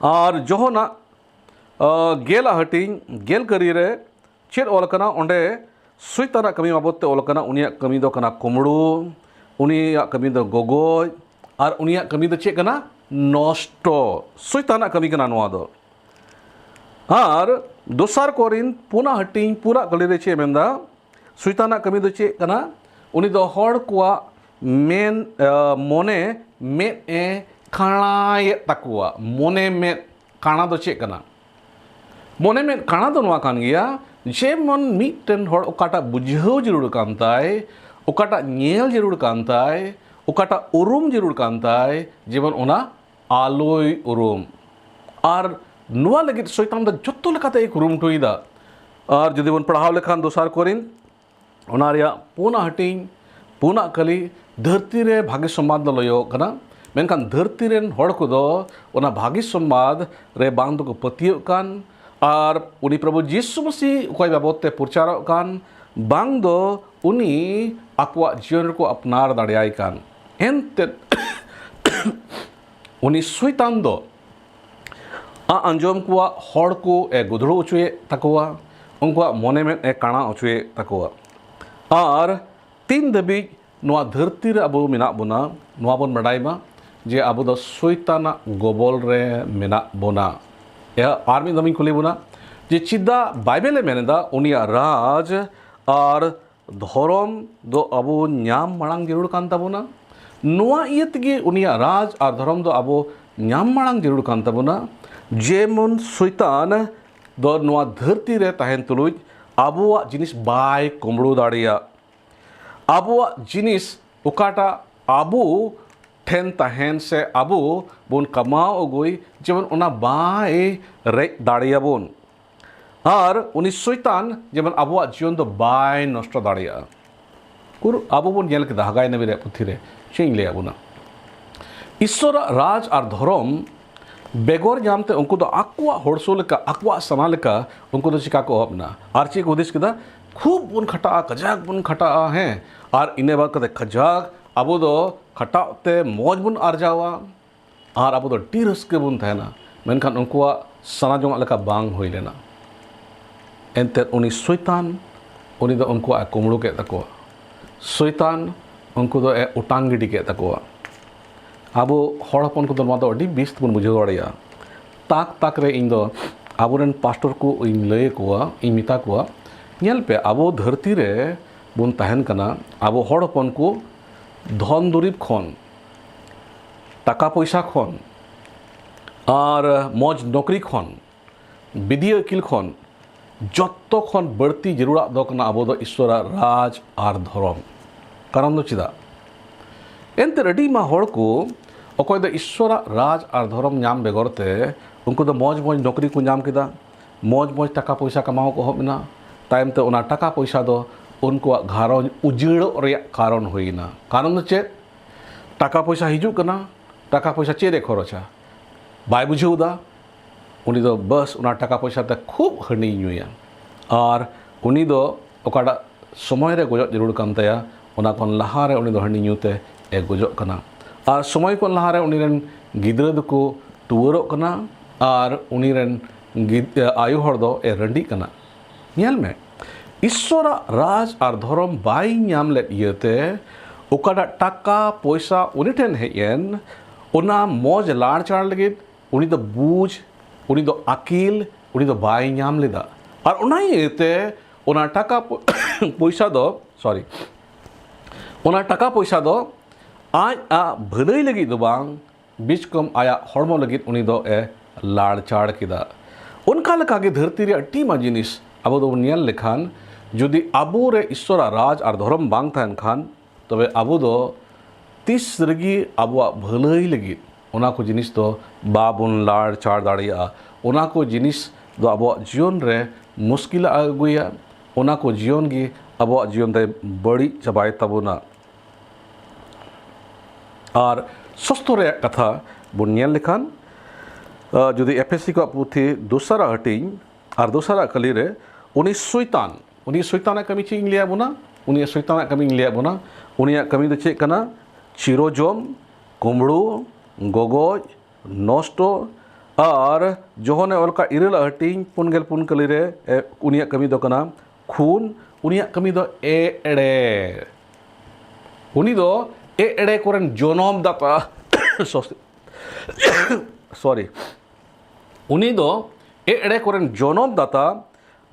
ᱟᱨ ᱡᱚᱦᱚᱱᱟᱜ, ᱟᱸ, ᱜᱮᱞᱟᱜ ᱦᱟᱹᱴᱤᱧ, ᱜᱮᱞ ᱠᱟᱹᱨᱤ ᱨᱮ ᱪᱮᱫ ᱚᱞ ᱟᱠᱟᱱᱟ? ᱚᱸᱰᱮ ᱥᱚᱭᱛᱟᱱᱟᱜ ᱠᱟᱹᱢᱤ ᱵᱟᱵᱚᱫ ᱛᱮ ᱚᱞ ᱟᱠᱟᱱᱟ᱾ ᱩᱱᱤᱭᱟᱜ ᱠᱟᱹᱢᱤ ᱫᱚ ᱠᱟᱱᱟ ᱠᱩᱢᱲᱩ, ᱩᱱᱤᱭᱟᱜ ᱠᱟᱹᱢᱤ ᱫᱚ ᱜᱚᱜᱚᱡ, ᱟᱨ ᱩᱱᱤᱭᱟᱜ ᱠᱟᱹᱢᱤ ᱫᱚ ᱪᱮᱫ ᱠᱟᱱᱟ? ᱱᱚᱥᱴᱚ᱾ ᱥᱚᱭᱛᱟᱱᱟᱜ ᱠᱟᱹᱢᱤ ᱠᱟᱱᱟ ᱱᱚᱣᱟ ᱫᱚ᱾ ᱟᱨ ᱫᱚᱥᱟᱨ ᱠᱚᱨᱤᱱᱛ ᱯᱩᱱᱟᱜ ᱦᱟᱹᱴᱤᱧ ᱯᱩᱱᱟᱜ ᱠᱟᱹᱞᱤ ᱨᱮ ᱪᱮᱫ ᱮ ᱢᱮᱱᱫᱟ? ᱥᱚᱭᱛᱟᱱᱟᱜ ᱠᱟᱹᱢᱤ ᱫᱚ ᱪᱮᱫ ᱠᱟᱱᱟ? ᱩᱱᱤ ᱫᱚ ᱦᱚᱲ ᱠᱚᱣᱟᱜ ᱢᱮᱱ, ᱟ, ᱢᱚᱱᱮ ᱢᱮᱫ ᱮ ᱠᱟᱬᱟᱭᱮᱫ ᱛᱟᱠᱚᱣᱟ᱾ ᱢᱚᱱᱮ ᱢᱮᱫ ᱠᱟᱬᱟ ᱫᱚ ᱪᱮᱫ ᱠᱟᱱᱟ? ᱢᱚᱱᱮ ᱢᱮᱫ ᱠᱟᱬᱟ ᱫᱚ ᱱᱚᱣᱟ ᱠᱟᱱ ᱜᱮᱭᱟ, ᱡᱮᱢᱚᱱ ᱢᱤᱫᱴᱮᱱ ᱦᱚᱲ ᱚᱠᱟᱴᱟᱜ ᱵᱩᱡᱷᱟᱹᱣ ᱡᱟᱹᱨᱩᱲ ᱠᱟᱱ ᱛᱟᱭ, ᱚᱠᱟᱴᱟᱜ ᱧᱮᱞ ᱡᱟᱹᱨᱩᱲ ᱠᱟᱱ ᱛᱟᱭ, ᱚᱠᱟᱴᱟᱜ ᱩᱨᱩᱢ ᱡᱟᱹᱨᱩᱲ ᱠᱟᱱ ᱛᱟᱭ, ᱡᱮᱢᱚᱱ ᱚᱱᱟ ᱟᱞᱚᱭ ᱩᱨᱩᱢ᱾ ᱟᱨ ᱱᱚᱣᱟ ᱞᱟᱹᱜᱤᱫ ᱥᱚᱭᱛᱟᱱ ᱫᱚ ᱡᱚᱛᱚ ᱞᱮᱠᱟᱛᱮᱭ ᱠᱩᱨᱩᱢᱩᱴᱩᱭᱮᱫᱟ᱾ ᱟᱨ ᱡᱩᱫᱤ ᱵᱚᱱ ᱯᱟᱲᱦᱟᱣ ᱞᱮᱠᱷᱟᱱ ᱫᱚᱥᱟᱨ ᱠᱚᱨᱤᱱᱛ, ᱚᱱᱟ ᱨᱮᱭᱟᱜ ᱯᱩᱱᱟᱜ ᱦᱟᱹᱴᱤᱧ, ᱯᱩᱱᱟᱜ ᱠᱟᱹᱞᱤ, ᱫᱷᱟᱹᱨᱛᱤ ᱨᱮ ᱵᱷᱟᱹᱜᱤ ᱥᱚᱢᱵᱟᱫ ᱫᱚ ᱞᱟᱹᱭᱚᱜ ᱠᱟᱱᱟ, ᱢᱮᱱᱠᱷᱟᱱ ᱫᱷᱟᱹᱨᱛᱤ ᱨᱮᱱ ᱦᱚᱲ ᱠᱚᱫᱚ ᱚᱱᱟ ᱵᱷᱟᱹᱜᱤ ᱥᱚᱢᱵᱟᱫ ᱨᱮ ᱵᱟᱝ ᱫᱚᱠᱚ ᱯᱟᱹᱛᱭᱟᱹᱜ ᱠᱟᱱ, ᱟᱨ ᱩᱱᱤ ᱯᱨᱚᱵᱷᱩ ᱡᱤᱥᱩ ᱢᱟᱹᱥᱤ ᱚᱠᱚᱭ ᱵᱟᱵᱚᱫ ᱛᱮ ᱯᱨᱚᱪᱟᱨᱚᱜ ᱠᱟᱱ, ᱵᱟᱝ ᱫᱚ ᱩᱱᱤ ᱟᱠᱚᱣᱟᱜ ᱡᱤᱭᱚᱱ ᱨᱮᱠᱚ ᱟᱯᱱᱟᱨ ᱫᱟᱲᱮᱭᱟᱭ ᱠᱟᱱ᱾ ᱮᱱᱛᱮᱫ ᱩᱱᱤ ᱥᱚᱭᱛᱟᱱ ᱫᱚ ᱟᱸᱡᱚᱢ ᱠᱚᱣᱟᱜ ᱦᱚᱲ ᱠᱚ ᱮ ᱜᱩᱫᱲᱩ ᱚᱪᱚᱭᱮᱫ ᱛᱟᱠᱚᱣᱟ, ᱩᱱᱠᱩᱣᱟᱜ ᱢᱚᱱᱮ ᱢᱮᱫ ᱮ ᱠᱟᱬᱟ ᱚᱪᱚᱭᱮᱫ ᱛᱟᱠᱚᱣᱟ᱾ ᱟᱨ ᱛᱤᱱ ᱫᱷᱟᱹᱵᱤᱡ ᱱᱚᱣᱟ ᱫᱷᱟᱹᱨᱛᱤ ᱨᱮ ᱟᱵᱚ ᱢᱮᱱᱟᱜ ᱵᱚᱱᱟ, ᱱᱚᱣᱟ ᱵᱚᱱ ᱵᱟᱰᱟᱭ ᱢᱟ, ᱡᱮ ᱟᱵᱚ ᱫᱚ ᱥᱚᱭᱛᱟᱱᱟᱜ ᱜᱚᱵᱚᱞ ᱨᱮ ᱢᱮᱱᱟᱜ ᱵᱚᱱᱟ᱾ ᱮ, ᱟᱨ ᱢᱤᱫ ᱫᱚᱢ ᱤᱧ ᱠᱩᱞᱤ ᱵᱚᱱᱟ ᱡᱮ ᱪᱮᱫᱟᱜ ᱵᱟᱭᱵᱮᱞ ᱮ ᱢᱮᱱ ᱮᱫᱟ ᱩᱱᱤᱭᱟᱜ ᱨᱟᱡᱽ ᱟᱨ ᱫᱷᱚᱨᱚᱢ ᱫᱚ ᱟᱵᱚ ᱧᱟᱢ ᱢᱟᱲᱟᱝ ᱡᱟᱹᱨᱩᱲ ᱠᱟᱱ ᱛᱟᱵᱚᱱᱟ? ᱱᱚᱣᱟ ᱤᱭᱟᱹ ᱛᱮᱜᱮ ᱩᱱᱤᱭᱟᱜ ᱨᱟᱡᱽ ᱟᱨ ᱫᱷᱚᱨᱚᱢ ᱫᱚ ᱟᱵᱚ ᱧᱟᱢ ᱢᱟᱲᱟᱝ ᱡᱟᱹᱨᱩᱲ ᱠᱟᱱ ᱛᱟᱵᱚᱱᱟ᱾ ᱡᱮᱢᱚᱱ ᱥᱚᱭᱛᱟᱱ ᱫᱚ ᱱᱚᱣᱟ ᱫᱷᱟᱹᱨᱛᱤ ᱨᱮ ᱛᱟᱦᱮᱱ ᱛᱩᱞᱩᱡ ᱟᱵᱚᱣᱟᱜ ᱡᱤᱱᱤᱥ ᱵᱟᱭ ᱠᱩᱢᱵᱽᱲᱩ ᱫᱟᱲᱮᱭᱟᱜ᱾ ᱟᱵᱚᱣᱟᱜ ᱡᱤᱱᱤᱥ ᱚᱠᱟᱴᱟᱜ ᱟᱵᱚ ᱴᱷᱮᱱ ᱛᱟᱦᱮᱱ ᱥᱮ ᱟᱵᱚ ᱵᱚᱱ ᱠᱟᱢᱟᱣ ᱟᱹᱜᱩᱭ, ᱡᱮᱢᱚᱱ ᱚᱱᱟ ᱵᱟᱭ ᱨᱮᱡ ᱫᱟᱲᱮᱭᱟᱵᱚᱱ᱾ ᱟᱨ ᱩᱱᱤ ᱥᱚᱭᱛᱟᱱ ᱡᱮᱢᱚᱱ ᱟᱵᱚᱣᱟᱜ ᱡᱤᱭᱚᱱ ᱫᱚ ᱵᱟᱭ ᱱᱚᱥᱴᱚ ᱫᱟᱲᱮᱭᱟᱜᱼᱟ᱾ ᱩᱠᱩᱨ ᱟᱵᱚ ᱵᱚᱱ ᱧᱮᱞ ᱠᱮᱫᱟ ᱦᱟᱜᱟᱭ ᱱᱟᱵᱤ ᱨᱮᱭᱟᱜ ᱯᱩᱛᱷᱤ ᱨᱮ, ᱪᱮᱫ ᱤᱧ ᱞᱟᱹᱭᱟᱫ ᱵᱚᱱᱟ? ᱤᱥᱥᱚᱨᱟᱜ ᱨᱟᱡᱽ ᱟᱨ ᱫᱷᱚᱨᱚᱢ ᱵᱮᱜᱚᱨ ᱧᱟᱢᱛᱮ ᱩᱱᱠᱩ ᱫᱚ ᱟᱠᱚᱣᱟᱜ ᱦᱚᱲ ᱥᱚ ᱞᱮᱠᱟ, ᱟᱠᱚᱣᱟᱜ ᱥᱟᱱᱟ ᱞᱮᱠᱟ ᱩᱱᱠᱩ ᱫᱚ ᱪᱤᱠᱟ ᱠᱚ ᱮᱦᱚᱵ ᱮᱱᱟ? ᱟᱨ ᱪᱮᱫ ᱠᱚ ᱦᱩᱫᱤᱥ ᱠᱮᱫᱟ? ᱠᱷᱩᱵ ᱵᱚᱱ ᱠᱷᱟᱴᱟᱜᱼᱟ, ᱠᱟᱡᱟᱠ ᱵᱚᱱ ᱠᱷᱟᱴᱟᱜᱼᱟ, ᱦᱮᱸ, ᱟᱨ ᱤᱱᱟᱹ ᱵᱟᱫ ᱠᱟᱛᱮ ᱠᱟᱡᱟᱠ ᱟᱵᱚ ᱫᱚ ᱠᱷᱟᱴᱟᱜ ᱛᱮ ᱢᱚᱡᱽ ᱵᱚᱱ ᱟᱨᱡᱟᱣᱟ᱾ ᱟᱨ ᱟᱵᱚ ᱫᱚ ᱟᱹᱰᱤ ᱨᱟᱹᱥᱠᱟᱹ ᱵᱚᱱ ᱛᱟᱦᱮᱱᱟ᱾ ᱢᱮᱱᱠᱷᱟᱱ ᱩᱱᱠᱩᱣᱟᱜ ᱥᱟᱱᱟ ᱡᱚᱝᱟᱜ ᱞᱮᱠᱟ ᱵᱟᱝ ᱦᱩᱭ ᱞᱮᱱᱟ᱾ ᱮᱱᱛᱮᱫ ᱩᱱᱤ ᱥᱚᱭᱛᱟᱱ, ᱩᱱᱤ ᱫᱚ ᱩᱱᱠᱩᱣᱟᱜ ᱮ ᱠᱩᱢᱵᱽᱲᱩ ᱠᱮᱫ ᱛᱟᱠᱚᱣᱟ᱾ ᱥᱚᱭᱛᱟᱱ ᱩᱱᱠᱩ ᱫᱚ ᱮ ᱚᱴᱟᱝ ᱜᱤᱰᱤ ᱠᱮᱫ ᱛᱟᱠᱚᱣᱟ᱾ ᱟᱵᱚ ᱦᱚᱲ ᱦᱚᱯᱚᱱ ᱠᱚᱫᱚ ᱱᱚᱣᱟ ᱫᱚ ᱟᱹᱰᱤ ᱵᱮᱥ ᱛᱮᱵᱚᱱ ᱵᱩᱡᱷᱟᱹᱣ ᱫᱟᱲᱮᱭᱟᱜᱼᱟ᱾ ᱛᱟᱠ ᱛᱟᱠ ᱨᱮ ᱤᱧ ᱫᱚ ᱟᱵᱚᱨᱮᱱ ᱯᱟᱥᱴᱚᱨ ᱠᱚ ᱤᱧ ᱞᱟᱹᱭ ᱟᱠᱚᱣᱟ, ᱤᱧ ᱢᱮᱛᱟ ᱠᱚᱣᱟ, ᱧᱮᱞ ᱯᱮ, ᱟᱵᱚ ᱫᱷᱟᱹᱨᱛᱤ ᱨᱮ ᱵᱚᱱ ᱛᱟᱦᱮᱱ ᱠᱟᱱᱟ, ᱟᱵᱚ ᱦᱚᱲ ᱦᱚᱯᱚᱱ ᱠᱚ ᱫᱷᱚᱱ ᱫᱩᱨᱤᱵᱽ ᱠᱷᱚᱱ, ᱴᱟᱠᱟ ᱯᱚᱭᱥᱟ ᱠᱷᱚᱱ ᱟᱨ ᱢᱚᱡᱽ ᱱᱚᱠᱨᱤ ᱠᱷᱚᱱ, ᱵᱤᱫᱤᱭᱟᱹ ᱟᱹᱠᱤᱞ ᱠᱷᱚᱱ ᱡᱚᱛᱚ ᱠᱷᱚᱱ ᱵᱟᱹᱲᱛᱤ ᱡᱟᱹᱨᱩᱲᱟᱜ ᱫᱚ ᱠᱟᱱᱟ ᱟᱵᱚ ᱫᱚ ᱤᱥᱥᱚᱨᱟᱜ ᱨᱟᱡᱽ ᱟᱨ ᱫᱷᱚᱨᱚᱢ᱾ ᱠᱟᱨᱚᱱ ᱫᱚ ᱪᱮᱫᱟᱜ? ᱮᱱᱛᱮ ᱟᱹᱰᱤ ᱢᱟ ᱦᱚᱲ ᱠᱚ ᱚᱠᱚᱭ ᱫᱚ ᱤᱥᱥᱚᱨᱟᱜ ᱨᱟᱡᱽ ᱟᱨ ᱫᱷᱚᱨᱚᱢ ᱧᱟᱢ ᱵᱮᱜᱚᱨ ᱛᱮ ᱩᱱᱠᱩ ᱫᱚ ᱢᱚᱡᱽ ᱢᱚᱡᱽ ᱱᱚᱠᱨᱤ ᱠᱚ ᱧᱟᱢ ᱠᱮᱫᱟ, ᱢᱚᱡᱽ ᱢᱚᱡᱽ ᱴᱟᱠᱟ ᱯᱚᱭᱥᱟ ᱠᱟᱢᱟᱣ ᱠᱚ ᱮᱦᱚᱵ ᱮᱱᱟ᱾ ᱛᱟᱭᱚᱢ ᱛᱮ ᱚᱱᱟ ᱴᱟᱠᱟ ᱯᱚᱭᱥᱟ ᱫᱚ ᱩᱱᱠᱩᱣᱟᱜ ᱜᱷᱟᱨᱚᱸᱡᱽ ᱩᱡᱟᱹᱲᱚᱜ ᱨᱮᱭᱟᱜ ᱠᱟᱨᱚᱱ ᱦᱩᱭ ᱮᱱᱟ᱾ ᱠᱟᱨᱚᱱ ᱫᱚ ᱪᱮᱫ? ᱴᱟᱠᱟ ᱯᱚᱭᱥᱟ ᱦᱤᱡᱩᱜ ᱠᱟᱱᱟ, ᱴᱟᱠᱟ ᱯᱚᱭᱥᱟ ᱪᱮᱫ ᱨᱮ ᱠᱷᱚᱨᱚᱪᱟ? ᱵᱟᱭ ᱵᱩᱡᱷᱟᱹᱣ ᱮᱫᱟ᱾ ᱩᱱᱤ ᱫᱚ ᱵᱟᱥ ᱚᱱᱟ ᱴᱟᱠᱟ ᱯᱚᱭᱥᱟ ᱛᱮ ᱠᱷᱩᱵ ᱦᱟᱺᱰᱤᱭ ᱧᱩᱭᱟ᱾ ᱟᱨ ᱩᱱᱤ ᱫᱚ ᱚᱠᱟᱴᱟᱜ ᱥᱚᱢᱚᱭ ᱨᱮ ᱜᱚᱡᱚᱜ ᱡᱟᱹᱨᱩᱲ ᱠᱟᱱ ᱛᱟᱭᱟ, ᱚᱱᱟ ᱠᱷᱚᱱ ᱞᱟᱦᱟ ᱨᱮ ᱩᱱᱤ ᱫᱚ ᱦᱟᱺᱰᱤ ᱧᱩ ᱛᱮ ᱮ ᱜᱚᱡᱚᱜ ᱠᱟᱱᱟ᱾ ᱟᱨ ᱥᱚᱢᱚᱭ ᱠᱷᱚᱱ ᱞᱟᱦᱟ ᱨᱮ ᱩᱱᱤ ᱨᱮᱱ ᱜᱤᱫᱽᱨᱟᱹ ᱫᱚᱠᱚ ᱴᱩᱣᱟᱹᱨᱚᱜ ᱠᱟᱱᱟ ᱟᱨ ᱩᱱᱤ ᱨᱮᱱ ᱜᱤᱫ-, ᱟᱭᱳ ᱦᱚᱲ ᱫᱚ ᱮ ᱨᱟᱺᱰᱤᱜ ᱠᱟᱱᱟ᱾ ᱧᱮᱞ ᱢᱮ, ᱤᱥᱥᱚᱨᱟᱜ ᱨᱟᱡᱽ ᱟᱨ ᱫᱷᱚᱨᱚᱢ ᱵᱟᱭ ᱧᱟᱢ ᱞᱮᱫ ᱤᱭᱟᱹᱛᱮ ᱚᱠᱟᱴᱟᱜ ᱴᱟᱠᱟ ᱯᱚᱭᱥᱟ ᱩᱱᱤ ᱴᱷᱮᱱ ᱦᱮᱡ ᱮᱱ, ᱚᱱᱟ ᱢᱚᱡᱽ ᱞᱟᱲᱪᱟᱲ ᱞᱟᱹᱜᱤᱫ ᱩᱱᱤ ᱫᱚ ᱵᱩᱡᱽ, ᱩᱱᱤ ᱫᱚ ᱟᱹᱠᱤᱞ, ᱩᱱᱤ ᱫᱚ ᱵᱟᱭ ᱧᱟᱢ ᱞᱮᱫᱟ᱾ ᱟᱨ ᱚᱱᱟ ᱤᱭᱟᱹᱛᱮ ᱚᱱᱟ ᱴᱟᱠᱟ ᱯᱚ- ᱯᱚᱭᱥᱟ ᱫᱚ, ᱥᱚᱨᱤ, ᱚᱱᱟ ᱴᱟᱠᱟ ᱯᱚᱭᱥᱟ ᱫᱚ ᱟᱡ ᱟᱜ ᱵᱷᱟᱹᱞᱟᱹᱭ ᱞᱟᱹᱜᱤᱫ ᱫᱚ ᱵᱟᱝ, ᱵᱤᱪᱠᱚᱢ ᱟᱭᱟᱜ ᱦᱚᱲᱢᱚ ᱞᱟᱹᱜᱤᱫ ᱩᱱᱤ ᱫᱚ ᱮ ᱞᱟᱲᱪᱟᱲ ᱠᱮᱫᱟ᱾ ᱚᱱᱠᱟ ᱞᱮᱠᱟᱜᱮ ᱫᱷᱟᱹᱨᱛᱤ ᱨᱮ ᱟᱹᱰᱤ ᱟᱭᱢᱟ ᱡᱤᱱᱤᱥ ᱟᱵᱚ ᱫᱚᱵᱚᱱ ᱧᱮᱞ ᱞᱮᱠᱷᱟᱱ, ᱡᱩᱫᱤ ᱟᱵᱚᱨᱮ ᱤᱥᱥᱚᱨᱟᱜ ᱨᱟᱡᱽ ᱟᱨ ᱫᱷᱚᱨᱚᱢ ᱵᱟᱝ ᱛᱟᱦᱮᱱ ᱠᱷᱟᱱ, ᱛᱚᱵᱮ ᱟᱵᱚ ᱫᱚ ᱛᱤᱥ ᱨᱮᱜᱮ ᱟᱵᱚᱣᱟᱜ ᱵᱷᱟᱹᱞᱟᱹᱭ ᱞᱟᱹᱜᱤᱫ ᱚᱱᱟ ᱠᱚ ᱡᱤᱱᱤᱥ ᱫᱚ ᱵᱟᱵᱚᱱ ᱞᱟᱲᱪᱟᱲ ᱫᱟᱲᱮᱭᱟᱜᱼᱟ᱾ ᱚᱱᱟ ᱠᱚ ᱡᱤᱱᱤᱥ ᱫᱚ ᱟᱵᱚᱣᱟᱜ ᱡᱤᱭᱚᱱ ᱨᱮ ᱢᱩᱥᱠᱤᱞ ᱮ ᱟᱹᱜᱩᱭᱟ᱾ ᱚᱱᱟ ᱠᱚ ᱡᱤᱭᱚᱱ ᱜᱮ ᱟᱵᱚᱣᱟᱜ ᱡᱤᱭᱚᱱ ᱫᱚᱭ ᱵᱟᱹᱲᱤᱡ ᱪᱟᱵᱟᱭ ᱛᱟᱵᱚᱱᱟ᱾ ᱟᱨ ᱥᱚᱥᱛᱚ ᱨᱮᱭᱟᱜ ᱠᱟᱛᱷᱟ ᱵᱚᱱ ᱧᱮᱞ ᱞᱮᱠᱷᱟᱱ, ᱟᱸ, ᱡᱩᱫᱤ ᱮᱯᱷᱮᱥᱤ ᱠᱚᱣᱟᱜ ᱯᱩᱛᱷᱤ ᱫᱚᱥᱟᱨᱟᱜ ᱦᱟᱹᱴᱤᱧ ᱟᱨ ᱫᱚᱥᱟᱨᱟᱜ ᱠᱟᱹᱞᱤ ᱨᱮ, ᱩᱱᱤ ᱥᱚᱭᱛᱟᱱ, ᱩᱱᱤ ᱥᱚᱭᱛᱟᱱᱟᱜ ᱠᱟᱹᱢᱤ ᱪᱮᱫ ᱤᱧ ᱞᱟᱹᱭᱟᱫ ᱵᱚᱱᱟ? ᱩᱱᱤᱭᱟᱜ ᱥᱚᱭᱛᱟᱱᱟᱜ ᱠᱟᱹᱢᱤᱧ ᱞᱟᱹᱭᱟᱫ ᱵᱚᱱᱟ᱾ ᱩᱱᱤᱭᱟᱜ ᱠᱟᱹᱢᱤ ᱫᱚ ᱪᱮᱫ ᱠᱟᱱᱟ? ᱪᱤᱨᱚᱡᱚᱢ, ᱠᱩᱢᱵᱽᱲᱩ, ᱜᱚᱜᱚᱡ, ᱱᱚᱥᱴᱚ᱾ ᱟᱨ ᱡᱚᱦᱚᱱᱮ ᱚᱞ ᱠᱟᱜ ᱤᱨᱟᱹᱞᱟᱜ ᱦᱟᱹᱴᱤᱧ ᱯᱩᱱ ᱜᱮᱞ ᱯᱩᱱ ᱠᱟᱹᱞᱤ ᱨᱮ, ᱮ, ᱩᱱᱤᱭᱟᱜ ᱠᱟᱹᱢᱤ ᱫᱚ ᱠᱟᱱᱟ ᱠᱷᱩᱱ᱾ ᱩᱱᱤᱭᱟᱜ ᱠᱟᱹᱢᱤ ᱫᱚ ᱮᱲᱮ᱾ ᱩᱱᱤ ᱫᱚ ᱮᱲᱮ ᱠᱚᱨᱮᱱ ᱡᱚᱱᱚᱢ ᱫᱟᱛᱟ᱾ ᱥᱚᱥ- ᱥᱚᱨᱤ, ᱩᱱᱤ ᱫᱚ ᱮᱲᱮ ᱠᱚᱨᱮᱱ ᱡᱚᱱᱚᱢ ᱫᱟᱛᱟ᱾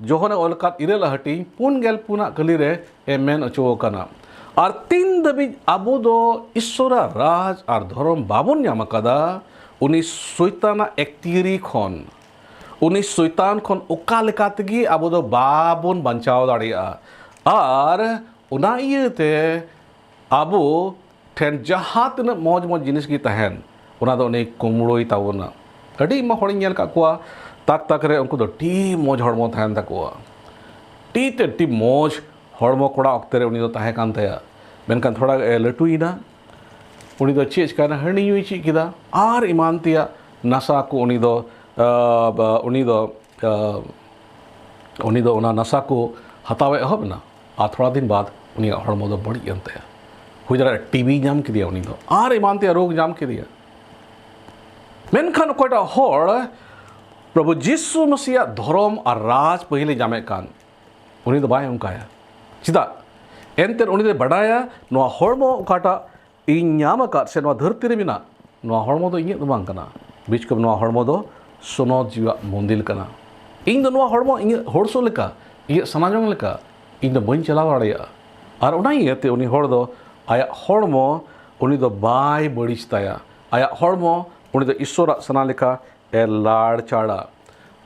ᱡᱚᱦᱚᱱᱮ ᱚᱞ ᱟᱠᱟᱫ ᱤᱨᱟᱹᱞ ᱦᱟᱹᱴᱤᱧ ᱯᱩᱱ ᱜᱮᱞ ᱯᱩᱱᱟᱜ ᱠᱟᱹᱞᱤ ᱨᱮ ᱮ ᱢᱮᱱ ᱦᱚᱪᱚ ᱟᱠᱟᱱᱟ᱾ ᱟᱨ ᱛᱤᱱ ᱫᱷᱟᱹᱵᱤᱡ ᱟᱵᱚ ᱫᱚ ᱤᱥᱥᱚᱨᱟᱜ ᱨᱟᱡᱽ ᱟᱨ ᱫᱷᱚᱨᱚᱢ ᱵᱟᱵᱚᱱ ᱧᱟᱢ ᱟᱠᱟᱫᱟ, ᱩᱱᱤ ᱥᱚᱭᱛᱟᱱᱟᱜ ᱮᱠᱛᱤᱭᱟᱹᱨᱤ ᱠᱷᱚᱱ, ᱩᱱᱤ ᱥᱚᱭᱛᱟᱱ ᱠᱷᱚᱱ ᱚᱠᱟ ᱞᱮᱠᱟ ᱛᱮᱜᱮ ᱟᱵᱚ ᱫᱚ ᱵᱟᱵᱚᱱ ᱵᱟᱧᱪᱟᱣ ᱫᱟᱲᱮᱭᱟᱜᱼᱟ᱾ ᱟᱨ ᱚᱱᱟ ᱤᱭᱟᱹᱛᱮ ᱟᱵᱚ ᱴᱷᱮᱱ ᱡᱟᱦᱟᱸ ᱛᱤᱱᱟᱹᱜ ᱢᱚᱡᱽ ᱢᱚᱡᱽ ᱡᱤᱱᱤᱥ ᱜᱮ ᱛᱟᱦᱮᱱ, ᱚᱱᱟ ᱫᱚ ᱩᱱᱤ ᱠᱩᱢᱵᱽᱲᱩᱭ ᱛᱟᱵᱚᱱᱟ᱾ ᱟᱹᱰᱤ ᱟᱭᱢᱟ ᱦᱚᱲᱤᱧ ᱧᱮᱞ ᱟᱠᱟᱫ ᱠᱚᱣᱟ, ᱛᱟᱠ ᱛᱟᱠ ᱨᱮ ᱩᱱᱠᱩ ᱫᱚ ᱟᱹᱰᱤ ᱢᱚᱡᱽ ᱦᱚᱲᱢᱚ ᱛᱟᱦᱮᱱ ᱛᱟᱠᱚᱣᱟ, ᱟᱹᱰᱤ ᱛᱮᱫ ᱟᱹᱰᱤ ᱢᱚᱡᱽ ᱦᱚᱲᱢᱚ ᱠᱚᱲᱟ ᱚᱠᱛᱮ ᱨᱮ ᱩᱱᱤ ᱫᱚ ᱛᱟᱦᱮᱸ ᱠᱟᱱ ᱛᱟᱭᱟ᱾ ᱢᱮᱱᱠᱷᱟᱱ ᱛᱷᱚᱲᱟ ᱮ ᱞᱟᱹᱴᱩᱭᱮᱱᱟ, ᱩᱱᱤ ᱫᱚ ᱪᱮᱫ ᱪᱤᱠᱟᱭᱱᱟ, ᱦᱟᱺᱰᱤ ᱧᱩᱭ ᱪᱮᱫ ᱠᱮᱫᱟ ᱟᱨ ᱮᱢᱟᱱ ᱛᱮᱭᱟᱜ ᱱᱟᱥᱟ ᱠᱚ ᱩᱱᱤ ᱫᱚ, ᱟᱸ, ᱵᱟ-, ᱩᱱᱤ ᱫᱚ, ᱟᱸ, ᱩᱱᱤ ᱫᱚ ᱚᱱᱟ ᱱᱟᱥᱟ ᱠᱚ ᱦᱟᱛᱟᱣ ᱮ ᱮᱦᱚᱵ ᱮᱱᱟ᱾ ᱟᱨ ᱛᱷᱚᱲᱟ ᱫᱤᱱ ᱵᱟᱫ ᱩᱱᱤᱭᱟᱜ ᱦᱚᱲᱢᱚ ᱫᱚ ᱵᱟᱹᱲᱤᱡ ᱮᱱ ᱛᱟᱭᱟ᱾ ᱦᱩᱭ ᱫᱟᱲᱮᱭᱟᱜᱼᱟ ᱴᱤᱵᱤ ᱧᱟᱢ ᱠᱮᱫᱮᱭᱟ ᱩᱱᱤ ᱫᱚ, ᱟᱨ ᱮᱢᱟᱱ ᱛᱮᱭᱟᱜ ᱨᱳᱜᱽ ᱧᱟᱢ ᱠᱮᱫᱮᱭᱟ᱾ ᱢᱮᱱᱠᱷᱟᱱ ᱚᱠᱚᱭᱴᱟᱜ ᱦᱚᱲ ᱯᱨᱚᱵᱷᱩ ᱡᱤᱥᱩ ᱢᱟᱹᱥᱤᱭᱟᱜ ᱫᱷᱚᱨᱚᱢ ᱟᱨ ᱨᱟᱡᱽ ᱯᱟᱹᱦᱤᱞᱮ ᱧᱟᱢᱮᱫ ᱠᱟᱱ, ᱩᱱᱤ ᱫᱚ ᱵᱟᱭ ᱚᱱᱠᱟᱭᱟ᱾ ᱪᱮᱫᱟᱜ? ᱮᱱᱛᱮᱫ ᱩᱱᱤ ᱫᱚᱭ ᱵᱟᱰᱟᱭᱟ ᱱᱚᱣᱟ ᱦᱚᱲᱢᱚ ᱚᱠᱟᱴᱟᱜ ᱤᱧ ᱧᱟᱢ ᱟᱠᱟᱫ ᱥᱮ ᱱᱚᱣᱟ ᱫᱷᱟᱹᱨᱛᱤ ᱨᱮ ᱢᱮᱱᱟᱜ, ᱱᱚᱣᱟ ᱦᱚᱲᱢᱚ ᱫᱚ ᱤᱧᱟᱹᱜ ᱫᱚ ᱵᱟᱝ ᱠᱟᱱᱟ, ᱵᱤᱪᱠᱚᱢ ᱱᱚᱣᱟ ᱦᱚᱲᱢᱚ ᱫᱚ ᱥᱚᱱᱚᱛ ᱡᱤᱣᱟᱜ ᱢᱚᱱᱫᱤᱨ ᱠᱟᱱᱟ᱾ ᱤᱧ ᱫᱚ ᱱᱚᱣᱟ ᱦᱚᱲᱢᱚ ᱤᱧᱟᱹᱜ ᱦᱚᱲᱥᱚ ᱞᱮᱠᱟ, ᱤᱧᱟᱹᱜ ᱥᱟᱱᱟ ᱡᱚᱝ ᱞᱮᱠᱟ ᱤᱧ ᱫᱚ ᱵᱟᱹᱧ ᱪᱟᱞᱟᱣ ᱫᱟᱲᱮᱭᱟᱜᱼᱟ᱾ ᱟᱨ ᱚᱱᱟ ᱤᱭᱟᱹᱛᱮ ᱩᱱᱤ ᱦᱚᱲ ᱫᱚ ᱟᱭᱟᱜ ᱦᱚᱲᱢᱚ ᱩᱱᱤ ᱫᱚ ᱵᱟᱭ ᱵᱟᱹᱲᱤᱡ ᱛᱟᱭᱟ᱾ ᱟᱭᱟᱜ ᱦᱚᱲᱢᱚ ᱩᱱᱤ ᱫᱚ ᱤᱥᱚᱨᱟᱜ ᱥᱟᱱᱟ ᱞᱮᱠᱟ ᱮ ᱞᱟᱲ ᱪᱟᱲᱟ᱾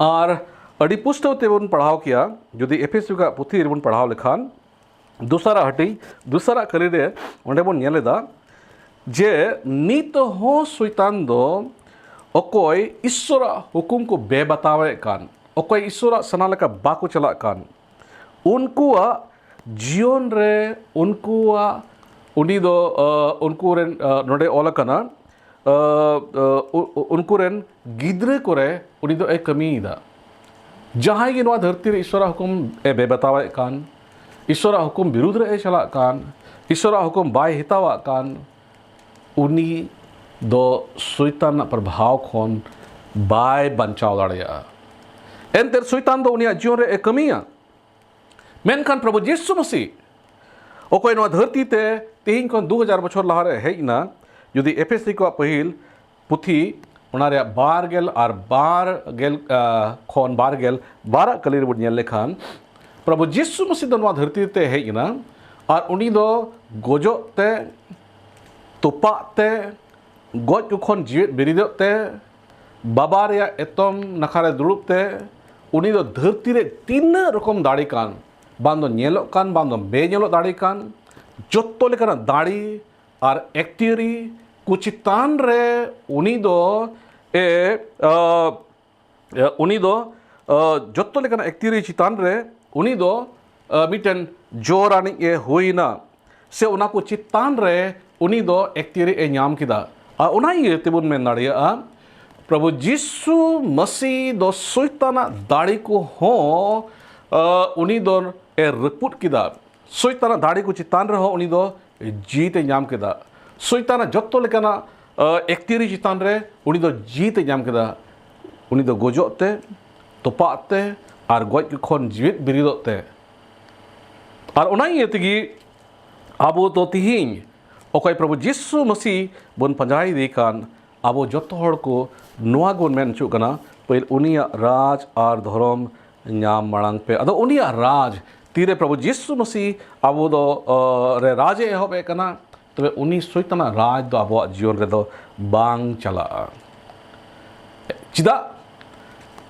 ᱟᱨ ᱟᱹᱰᱤ ᱯᱩᱥᱴᱟᱹᱣ ᱛᱮᱵᱚᱱ ᱯᱟᱲᱦᱟᱣ ᱠᱮᱭᱟ, ᱡᱩᱫᱤ ᱮᱯᱷᱮᱥᱤᱭᱚ ᱠᱚᱣᱟᱜ ᱯᱩᱛᱷᱤ ᱨᱮᱵᱚᱱ ᱯᱟᱲᱦᱟᱣ ᱞᱮᱠᱷᱟᱱ, ᱫᱚᱥᱟᱨᱟᱜ ᱦᱟᱹᱴᱤᱧ, ᱫᱚᱥᱟᱨᱟᱜ ᱠᱟᱹᱨᱤ ᱨᱮ ᱚᱸᱰᱮ ᱵᱚᱱ ᱧᱮᱞ ᱮᱫᱟ ᱡᱮ ᱱᱤᱛ ᱦᱚᱸ ᱥᱚᱭᱛᱟᱱ ᱫᱚ ᱚᱠᱚᱭ ᱤᱥᱚᱨᱟᱜ ᱦᱩᱠᱩᱢ ᱠᱚ ᱵᱮᱵᱟᱛᱟᱣᱮᱫ ᱠᱟᱱ, ᱚᱠᱚᱭ ᱤᱥᱚᱨᱟᱜ ᱥᱟᱱᱟ ᱞᱮᱠᱟ ᱵᱟᱠᱚ ᱪᱟᱞᱟᱜ ᱠᱟᱱ, ᱩᱱᱠᱩᱣᱟᱜ ᱡᱤᱭᱚᱱ ᱨᱮ ᱩᱱᱠᱩᱣᱟᱜ, ᱩᱱᱤ ᱫᱚ, ᱟᱹ, ᱩᱱᱠᱩ ᱨᱮᱱ, ᱟᱹ, ᱱᱚᱰᱮ ᱚᱞ ᱟᱠᱟᱱᱟ, ᱟᱹ, ᱟᱹ, ᱩ-, ᱩ-, ᱩᱱᱠᱩ ᱨᱮᱱ ᱜᱤᱫᱽᱨᱟᱹ ᱠᱚᱨᱮ ᱩᱱᱤ ᱫᱚ ᱮ ᱠᱟᱹᱢᱤᱭᱮᱫᱟ᱾ ᱡᱟᱦᱟᱸᱭ ᱜᱮ ᱱᱚᱣᱟ ᱫᱷᱟᱹᱨᱛᱤ ᱨᱮ ᱤᱥᱚᱨᱟᱜ ᱦᱩᱠᱩᱢ ᱮ ᱵᱮᱵᱟᱛᱟᱣᱮᱫ ᱠᱟᱱ, ᱤᱥᱚᱨᱟᱜ ᱦᱩᱠᱩᱢ ᱵᱤᱨᱩᱫᱽ ᱨᱮ ᱮ ᱪᱟᱞᱟᱜ ᱠᱟᱱ, ᱤᱥᱚᱨᱟᱜ ᱦᱩᱠᱩᱢ ᱵᱟᱭ ᱦᱟᱛᱟᱣᱟᱜ ᱠᱟᱱ, ᱩᱱᱤ ᱫᱚ ᱥᱚᱭᱛᱟᱱ ᱨᱮᱱᱟᱜ ᱯᱨᱚᱵᱷᱟᱣ ᱠᱷᱚᱱ ᱵᱟᱭ ᱵᱟᱧᱪᱟᱣ ᱫᱟᱲᱮᱭᱟᱜᱼᱟ᱾ ᱮᱱᱛᱮ ᱥᱚᱭᱛᱟᱱ ᱫᱚ ᱩᱱᱤᱭᱟᱜ ᱡᱤᱭᱚᱱ ᱨᱮ ᱮ ᱠᱟᱹᱢᱤᱭᱟ᱾ ᱢᱮᱱᱠᱷᱟᱱ ᱯᱨᱚᱵᱷᱩ ᱡᱤᱥᱩ ᱢᱟᱹᱥᱤ ᱚᱠᱚᱭ ᱱᱚᱣᱟ ᱫᱷᱟᱹᱨᱛᱤ ᱛᱮ ᱛᱮᱦᱮᱧ ᱠᱷᱚᱱ ᱫᱩ ᱦᱟᱡᱟᱨ ᱵᱚᱪᱷᱚᱨ ᱞᱟᱦᱟᱨᱮ ᱦᱮᱡ ᱮᱱᱟ, ᱡᱩᱫᱤ ᱮᱯᱷᱮᱥᱤ ᱠᱚᱣᱟᱜ ᱯᱟᱹᱦᱤᱞ ᱯᱩᱛᱷᱤ, ᱚᱱᱟ ᱨᱮᱭᱟᱜ ᱵᱟᱨ ᱜᱮᱞ ᱟᱨ ᱵᱟᱨ ᱜᱮᱞ, ᱟ, ᱠᱷᱚᱱ ᱵᱟᱨ ᱜᱮᱞ ᱵᱟᱨᱟᱜ ᱠᱟᱹᱞᱤ ᱨᱮᱵᱚᱱ ᱧᱮᱞ ᱞᱮᱠᱷᱟᱱ, ᱯᱨᱚᱵᱷᱩ ᱡᱤᱥᱩ ᱢᱟᱹᱥᱤ ᱫᱚ ᱱᱚᱣᱟ ᱫᱷᱟᱹᱨᱛᱤ ᱛᱮ ᱦᱮᱡ ᱮᱱᱟ ᱟᱨ ᱩᱱᱤ ᱫᱚ ᱜᱚᱡᱚᱜ ᱛᱮ, ᱛᱚᱯᱟᱜ ᱛᱮ, ᱜᱚᱡ ᱠᱚ ᱠᱷᱚᱱ ᱡᱤᱣᱮᱫ ᱵᱮᱨᱮᱫᱚᱜ ᱛᱮ, ᱵᱟᱵᱟ ᱨᱮᱭᱟᱜ ᱮᱛᱚᱢ ᱱᱟᱠᱷᱟ ᱨᱮ ᱫᱩᱲᱩᱵ ᱛᱮ, ᱩᱱᱤ ᱫᱚ ᱫᱷᱟᱹᱨᱛᱤ ᱨᱮ ᱛᱤᱱᱟᱹᱜ ᱨᱚᱠᱚᱢ ᱫᱟᱲᱮ ᱠᱟᱱ, ᱵᱟᱝ ᱫᱚ ᱧᱮᱞᱚᱜ ᱠᱟᱱ, ᱵᱟᱝ ᱫᱚ ᱵᱮ ᱧᱮᱞᱚᱜ ᱫᱟᱲᱮ ᱠᱟᱱ, ᱡᱚᱛᱚ ᱞᱮᱠᱟᱱᱟᱜ ᱫᱟᱲᱮ ᱟᱨ ᱮᱠᱛᱤᱭᱟᱹᱨᱤ ᱠᱚ ᱪᱮᱛᱟᱱ ᱨᱮ ᱩᱱᱤ ᱫᱚ ᱮ, ᱟ, ᱮ, ᱩᱱᱤ ᱫᱚ, ᱟ, ᱡᱚᱛᱚ ᱞᱮᱠᱟᱱᱟᱜ ᱮᱠᱛᱤᱭᱟᱹᱨᱤ ᱪᱮᱛᱟᱱ ᱨᱮ ᱩᱱᱤ ᱫᱚ, ᱟ, ᱢᱤᱫᱴᱮᱱ ᱡᱳᱨ ᱟᱹᱱᱤᱡ ᱮ ᱦᱩᱭᱱᱟ, ᱥᱮ ᱚᱱᱟ ᱠᱚ ᱪᱮᱛᱟᱱ ᱨᱮ ᱩᱱᱤ ᱫᱚ ᱮᱠᱛᱤᱭᱟᱹᱨᱤ ᱮ ᱧᱟᱢ ᱠᱮᱫᱟ᱾ ᱟᱨ ᱚᱱᱟ ᱤᱭᱟᱹ ᱛᱮᱵᱚᱱ ᱢᱮᱱ ᱫᱟᱲᱮᱭᱟᱜᱼᱟ, ᱯᱨᱚᱵᱷᱩ ᱡᱤᱥᱩ ᱢᱟᱹᱥᱤ ᱫᱚ ᱥᱚᱭᱛᱟᱱᱟᱜ ᱫᱟᱲᱮ ᱠᱚᱦᱚᱸ, ᱟ, ᱩᱱᱤ ᱫᱚ ᱮ ᱨᱟᱹᱯᱩᱫ ᱠᱮᱫᱟ᱾ ᱥᱚᱭᱛᱟᱱᱟᱜ ᱫᱟᱲᱮ ᱠᱚ ᱪᱮᱛᱟᱱ ᱨᱮᱦᱚᱸ ᱩᱱᱤ ᱫᱚ ᱡᱤᱛ ᱮ ᱧᱟᱢ ᱠᱮᱫᱟ᱾ ᱥᱚᱭᱛᱟᱱᱟᱜ ᱡᱚᱛᱚ ᱞᱮᱠᱟᱱᱟᱜ, ᱟ, ᱮᱠᱛᱤᱭᱟᱹᱨᱤ ᱪᱮᱛᱟᱱ ᱨᱮ ᱩᱱᱤ ᱫᱚ ᱡᱤᱛ ᱮ ᱧᱟᱢ ᱠᱮᱫᱟ᱾ ᱩᱱᱤ ᱫᱚ ᱜᱚᱡᱚᱜ ᱛᱮ, ᱛᱚᱯᱟᱜ ᱛᱮ, ᱟᱨ ᱜᱚᱡ ᱠᱚ ᱠᱷᱚᱱ ᱡᱤᱣᱮᱫ ᱵᱮᱨᱮᱫᱚᱜ ᱛᱮ᱾ ᱟᱨ ᱚᱱᱟ ᱤᱭᱟᱹ ᱛᱮᱜᱮ ᱟᱵᱚ ᱫᱚ ᱛᱤᱦᱤᱧ ᱚᱠᱚᱭ ᱯᱨᱚᱵᱷᱩ ᱡᱤᱥᱩ ᱢᱟᱹᱥᱤ ᱵᱚᱱ ᱯᱟᱸᱡᱟᱭᱮᱫᱮ ᱠᱟᱱ, ᱟᱵᱚ ᱡᱚᱛᱚ ᱦᱚᱲ ᱠᱚ ᱱᱚᱣᱟ ᱜᱮᱵᱚᱱ ᱢᱮᱱ ᱦᱚᱪᱚᱜ ᱠᱟᱱᱟ, ᱯᱟᱹᱦᱤᱞ ᱩᱱᱤᱭᱟᱜ ᱨᱟᱡᱽ ᱟᱨ ᱫᱷᱚᱨᱚᱢ ᱧᱟᱢ ᱢᱟᱲᱟᱝ ᱯᱮ᱾ ᱟᱫᱚ ᱩᱱᱤᱭᱟᱜ ᱨᱟᱡᱽ ᱛᱤᱨᱮ ᱯᱨᱚᱵᱷᱩ ᱡᱤᱥᱩ ᱢᱟᱹᱥᱤ ᱟᱵᱚ ᱫᱚ, ᱟᱸ, ᱨᱮ ᱨᱟᱡᱽ ᱮ ᱮᱦᱚᱵ ᱮᱫ ᱠᱟᱱᱟ, ᱛᱚᱵᱮ ᱩᱱᱤ ᱥᱚᱭᱛᱟᱱᱟᱜ ᱨᱟᱡᱽ ᱫᱚ ᱟᱵᱚᱣᱟᱜ ᱡᱤᱭᱚᱱ ᱨᱮᱫᱚ ᱵᱟᱝ ᱪᱟᱞᱟᱜᱼᱟ᱾ ᱪᱮᱫᱟᱜ?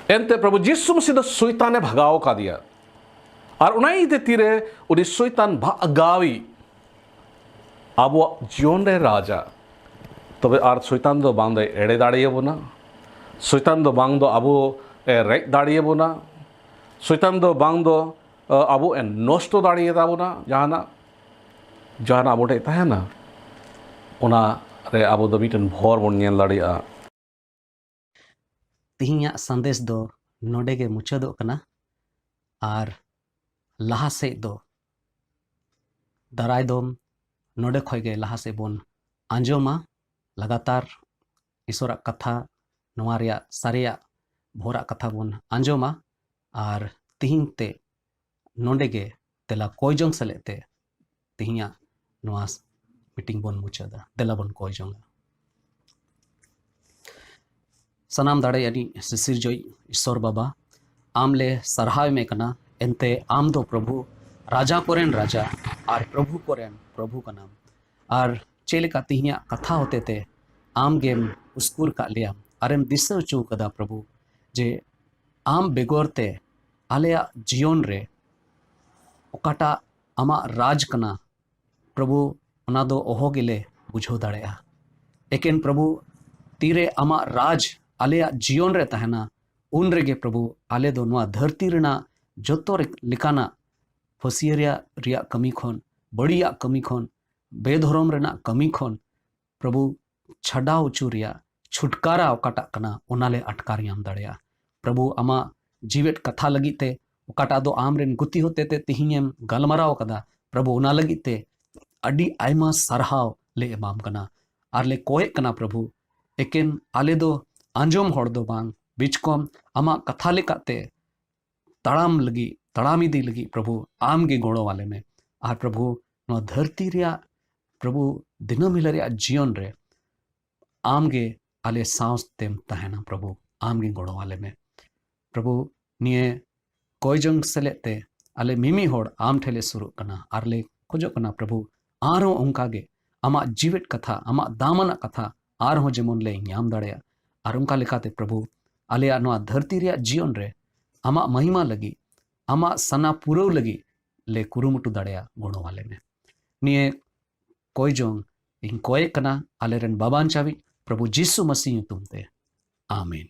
ᱮᱱᱛᱮ ᱯᱨᱚᱵᱷᱩ ᱡᱤᱥᱩ ᱢᱟᱹᱥᱤ ᱫᱚ ᱥᱚᱭᱛᱟᱱᱮ ᱵᱷᱟᱜᱟᱣ ᱟᱠᱟᱫᱮᱭᱟ᱾ ᱟᱨ ᱚᱱᱟ ᱤᱭᱟᱹᱛᱮ ᱛᱤᱨᱮ ᱩᱱᱤ ᱥᱚᱭᱛᱟᱱ ᱵᱷᱟᱜᱟᱣᱤᱡ ᱟᱵᱚᱣᱟᱜ ᱡᱤᱭᱚᱱ ᱨᱮ ᱨᱟᱡᱟ, ᱛᱚᱵᱮ ᱟᱨ ᱥᱚᱭᱛᱟᱱ ᱫᱚ ᱵᱟᱝ ᱫᱚᱭ ᱮᱲᱮ ᱫᱟᱲᱮᱭᱟᱵᱚᱱᱟ, ᱥᱚᱭᱛᱟᱱ ᱫᱚ ᱵᱟᱝ ᱫᱚ ᱟᱵᱚ ᱮ ᱨᱮᱡ ᱫᱟᱲᱮᱭᱟᱵᱚᱱᱟ, ᱥᱚᱭᱛᱟᱱ ᱫᱚ ᱵᱟᱝ ᱫᱚ, ᱮ, ᱟᱵᱚ ᱮ ᱱᱚᱥᱴᱚ ᱫᱟᱲᱮᱭᱟᱛᱟᱵᱚᱱᱟ᱾ ᱡᱟᱦᱟᱱᱟᱜ, ᱡᱟᱦᱟᱱᱟᱜ ᱟᱵᱚ ᱴᱷᱮᱱ ᱛᱟᱦᱮᱱᱟ, ᱚᱱᱟ ᱨᱮ ᱟᱵᱚ ᱫᱚ ᱢᱤᱫᱴᱮᱱ ᱵᱷᱚᱨ ᱵᱚᱱ ᱧᱮᱞ ᱫᱟᱲᱮᱭᱟᱜᱼᱟ᱾ ᱛᱮᱦᱮᱧᱟᱜ ᱥᱟᱸᱫᱮᱥ ᱫᱚ ᱱᱚᱰᱮ ᱜᱮ ᱢᱩᱪᱟᱹᱫᱚᱜ ᱠᱟᱱᱟ᱾ ᱟᱨ ᱞᱟᱦᱟ ᱥᱮᱫ ᱫᱚ ᱫᱟᱨᱟᱭ ᱫᱚᱢ ᱱᱚᱰᱮ ᱠᱷᱚᱡ ᱜᱮ ᱞᱟᱦᱟ ᱥᱮᱫ ᱵᱚᱱ ᱟᱸᱡᱚᱢᱟ᱾ ᱞᱟᱜᱟᱛᱟᱨ ᱤᱥᱚᱨᱟᱜ ᱠᱟᱛᱷᱟ, ᱱᱚᱣᱟ ᱨᱮᱭᱟᱜ ᱥᱟᱹᱨᱤᱭᱟᱜ ᱵᱷᱳᱨᱟᱜ ᱠᱟᱛᱷᱟ ᱵᱚᱱ ᱟᱸᱡᱚᱢᱟ᱾ ᱟᱨ ᱛᱤᱦᱤᱧ ᱛᱮ ᱱᱚᱰᱮ ᱜᱮ ᱫᱮᱞᱟ ᱠᱚᱭ ᱡᱚᱝ ᱥᱮᱞᱮᱫ ᱛᱮ ᱛᱤᱦᱤᱧᱟᱜ ᱱᱚᱣᱟ ᱢᱤᱴᱤᱝ ᱵᱚᱱ ᱢᱩᱪᱟᱹᱫᱟ᱾ ᱫᱮᱞᱟ ᱵᱚᱱ ᱠᱚᱭ ᱡᱚᱝᱟ᱾ ᱥᱟᱱᱟᱢ ᱫᱟᱲᱮ ᱟᱹᱱᱤᱡ ᱥᱤᱥᱤᱨᱡᱟᱹᱭᱤᱡ ᱤᱥᱚᱨ ᱵᱟᱵᱟ, ᱟᱢ ᱞᱮ ᱥᱟᱨᱦᱟᱣ ᱮᱢᱮ ᱠᱟᱱᱟ᱾ ᱮᱱᱛᱮ ᱟᱢ ᱫᱚ ᱯᱨᱚᱵᱷᱩ, ᱨᱟᱡᱟ ᱠᱚᱨᱮᱱ ᱨᱟᱡᱟ ᱟᱨ ᱯᱨᱚᱵᱷᱩ ᱠᱚᱨᱮᱱ ᱯᱨᱚᱵᱷᱩ ᱠᱟᱱᱟᱢ᱾ ᱟᱨ ᱪᱮᱫ ᱞᱮᱠᱟ ᱛᱤᱦᱤᱧᱟᱜ ᱠᱟᱛᱷᱟ ᱦᱚᱛᱮ ᱛᱮ ᱟᱢ ᱜᱮᱢ ᱩᱥᱠᱩᱨ ᱠᱟᱜ ᱞᱮᱭᱟ ᱟᱨᱮᱢ ᱫᱤᱥᱟᱹ ᱦᱚᱪᱚ ᱠᱟᱫᱟ ᱯᱨᱚᱵᱷᱩ, ᱡᱮ ᱟᱢ ᱵᱮᱜᱚᱨ ᱛᱮ ᱟᱞᱮᱭᱟᱜ ᱡᱤᱭᱚᱱ ᱨᱮ ᱚᱠᱟᱴᱟᱜ ᱟᱢᱟᱜ ᱨᱟᱡᱽ ᱠᱟᱱᱟ, ᱯᱨᱚᱵᱷᱩ, ᱚᱱᱟ ᱫᱚ ᱚᱦᱚ ᱜᱮᱞᱮ ᱵᱩᱡᱷᱟᱹᱣ ᱫᱟᱲᱮᱭᱟᱜᱼᱟ᱾ ᱮᱠᱮᱱ ᱯᱨᱚᱵᱷᱩ, ᱛᱤᱨᱮ ᱟᱢᱟᱜ ᱨᱟᱡᱽ ᱟᱞᱮᱭᱟᱜ ᱡᱤᱭᱚᱱ ᱨᱮ ᱛᱟᱦᱮᱱᱟ, ᱩᱱ ᱨᱮᱜᱮ ᱯᱨᱚᱵᱷᱩ ᱟᱞᱮ ᱫᱚ ᱱᱚᱣᱟ ᱫᱷᱟᱹᱨᱛᱤ ᱨᱮᱱᱟᱜ ᱡᱚᱛᱚ ᱨᱮ-, ᱞᱮᱠᱟᱱᱟᱜ ᱯᱷᱟᱹᱥᱭᱟᱹ ᱨᱮᱭᱟᱜ, ᱨᱮᱭᱟᱜ ᱠᱟᱹᱢᱤ ᱠᱷᱚᱱ, ᱵᱟᱹᱲᱤᱡᱟᱜ ᱠᱟᱹᱢᱤ ᱠᱷᱚᱱ, ᱵᱮᱫᱷᱚᱨᱚᱢ ᱨᱮᱱᱟᱜ ᱠᱟᱹᱢᱤ ᱠᱷᱚᱱ ᱯᱨᱚᱵᱷᱩ ᱪᱷᱟᱰᱟᱣ ᱦᱚᱪᱚ ᱨᱮᱭᱟᱜ ᱪᱷᱩᱴᱠᱟᱨᱟ ᱚᱠᱟᱴᱟᱜ ᱠᱟᱱᱟ, ᱚᱱᱟ ᱞᱮ ᱟᱴᱠᱟᱨ ᱧᱟᱢ ᱫᱟᱲᱮᱭᱟᱜᱼᱟ᱾ ᱯᱨᱚᱵᱷᱩ, ᱟᱢᱟᱜ ᱡᱤᱣᱮᱫ ᱠᱟᱛᱷᱟ ᱞᱟᱹᱜᱤᱫ ᱛᱮ, ᱚᱠᱟᱴᱟᱜ ᱫᱚ ᱟᱢ ᱨᱮᱱ ᱜᱩᱛᱤ ᱦᱚᱛᱮ ᱛᱮ ᱛᱤᱦᱤᱧᱮᱢ ᱜᱟᱞᱢᱟᱨᱟᱣ ᱟᱠᱟᱫᱟ, ᱯᱨᱚᱵᱷᱩ, ᱚᱱᱟ ᱞᱟᱹᱜᱤᱫ ᱛᱮ ᱟᱹᱰᱤ ᱟᱭᱢᱟ ᱥᱟᱨᱦᱟᱣ ᱞᱮ ᱮᱢᱟᱢ ᱠᱟᱱᱟ᱾ ᱟᱨ ᱞᱮ ᱠᱚᱭᱮᱜ ᱠᱟᱱᱟ ᱯᱨᱚᱵᱷᱩ, ᱮᱠᱮᱱ ᱟᱞᱮ ᱫᱚ ᱟᱸᱡᱚᱢ ᱦᱚᱲ ᱫᱚ ᱵᱟᱝ, ᱵᱤᱪᱠᱚᱢ ᱟᱢᱟᱜ ᱠᱟᱛᱷᱟ ᱞᱮᱠᱟᱛᱮ ᱛᱟᱲᱟᱢ ᱞᱟᱹᱜᱤᱫ, ᱛᱟᱲᱟᱢ ᱤᱫᱤ ᱞᱟᱹᱜᱤᱫ ᱯᱨᱚᱵᱷᱩ ᱟᱢ ᱜᱮ ᱜᱚᱲᱚ ᱟᱞᱮ ᱢᱮ᱾ ᱟᱨ ᱯᱨᱚᱵᱷᱩ, ᱱᱚᱣᱟ ᱫᱷᱟᱹᱨᱛᱤ ᱨᱮᱭᱟᱜ ᱯᱨᱚᱵᱷᱩ, ᱫᱤᱱᱟᱹᱢ ᱦᱤᱞᱳᱜ ᱨᱮᱭᱟᱜ ᱡᱤᱭᱚᱱ ᱨᱮ ᱟᱢᱜᱮ ᱟᱞᱮ ᱥᱟᱶᱛᱮᱢ ᱛᱟᱦᱮᱱᱟ᱾ ᱯᱨᱚᱵᱷᱩ, ᱟᱢᱜᱮ ᱜᱚᱲᱚ ᱟᱞᱮ ᱢᱮ᱾ ᱯᱨᱚᱵᱷᱩ, ᱱᱤᱭᱟᱹ ᱠᱚᱭ ᱡᱚᱝ ᱥᱮᱞᱮᱫ ᱛᱮ ᱟᱞᱮ ᱢᱤᱢᱤᱫ ᱦᱚᱲ ᱟᱢ ᱴᱷᱮᱱ ᱞᱮ ᱥᱩᱨᱩᱜ ᱠᱟᱱᱟ ᱟᱨ ᱞᱮ ᱠᱷᱚᱡᱚᱜ ᱠᱟᱱᱟ, ᱯᱨᱚᱵᱷᱩ, ᱟᱨᱦᱚᱸ ᱚᱱᱠᱟ ᱜᱮ ᱟᱢᱟᱜ ᱡᱤᱣᱮᱫ ᱠᱟᱛᱷᱟ, ᱟᱢᱟᱜ ᱫᱟᱢᱟᱱᱟᱜ ᱠᱟᱛᱷᱟ ᱟᱨᱦᱚᱸ ᱡᱮᱢᱚᱱ ᱞᱮ ᱧᱟᱢ ᱫᱟᱲᱮᱭᱟᱜ, ᱟᱨ ᱚᱱᱠᱟ ᱞᱮᱠᱟᱛᱮ, ᱯᱨᱚᱵᱷᱩ, ᱟᱞᱮᱭᱟᱜ ᱱᱚᱣᱟ ᱫᱷᱟᱹᱨᱛᱤ ᱨᱮᱭᱟᱜ ᱡᱤᱭᱚᱱ ᱨᱮ ᱟᱢᱟᱜ ᱢᱚᱦᱤᱢᱟ ᱞᱟᱹᱜᱤᱫ, ᱟᱢᱟᱜ ᱥᱟᱱᱟ ᱯᱩᱨᱟᱹᱣ ᱞᱟᱹᱜᱤᱫ ᱞᱮ ᱠᱩᱨᱩᱢᱩᱴᱩ ᱫᱟᱲᱮᱭᱟᱜ, ᱜᱚᱲᱚ ᱟᱞᱮ ᱢᱮ᱾ ᱱᱤᱭᱟᱹ ᱠᱚᱭ ᱡᱚᱝ ᱤᱧ ᱠᱚᱭᱮᱜ ᱠᱟᱱᱟ ᱟᱞᱮᱨᱮᱱ ᱵᱟᱵᱟ ᱵᱟᱧᱪᱟᱣᱤᱡ ᱯᱨᱚᱵᱷᱩ ᱡᱤᱥᱩ ᱢᱟᱹᱥᱤ ᱧᱩᱛᱩᱢ ᱛᱮ, ᱟᱢᱮᱱ᱾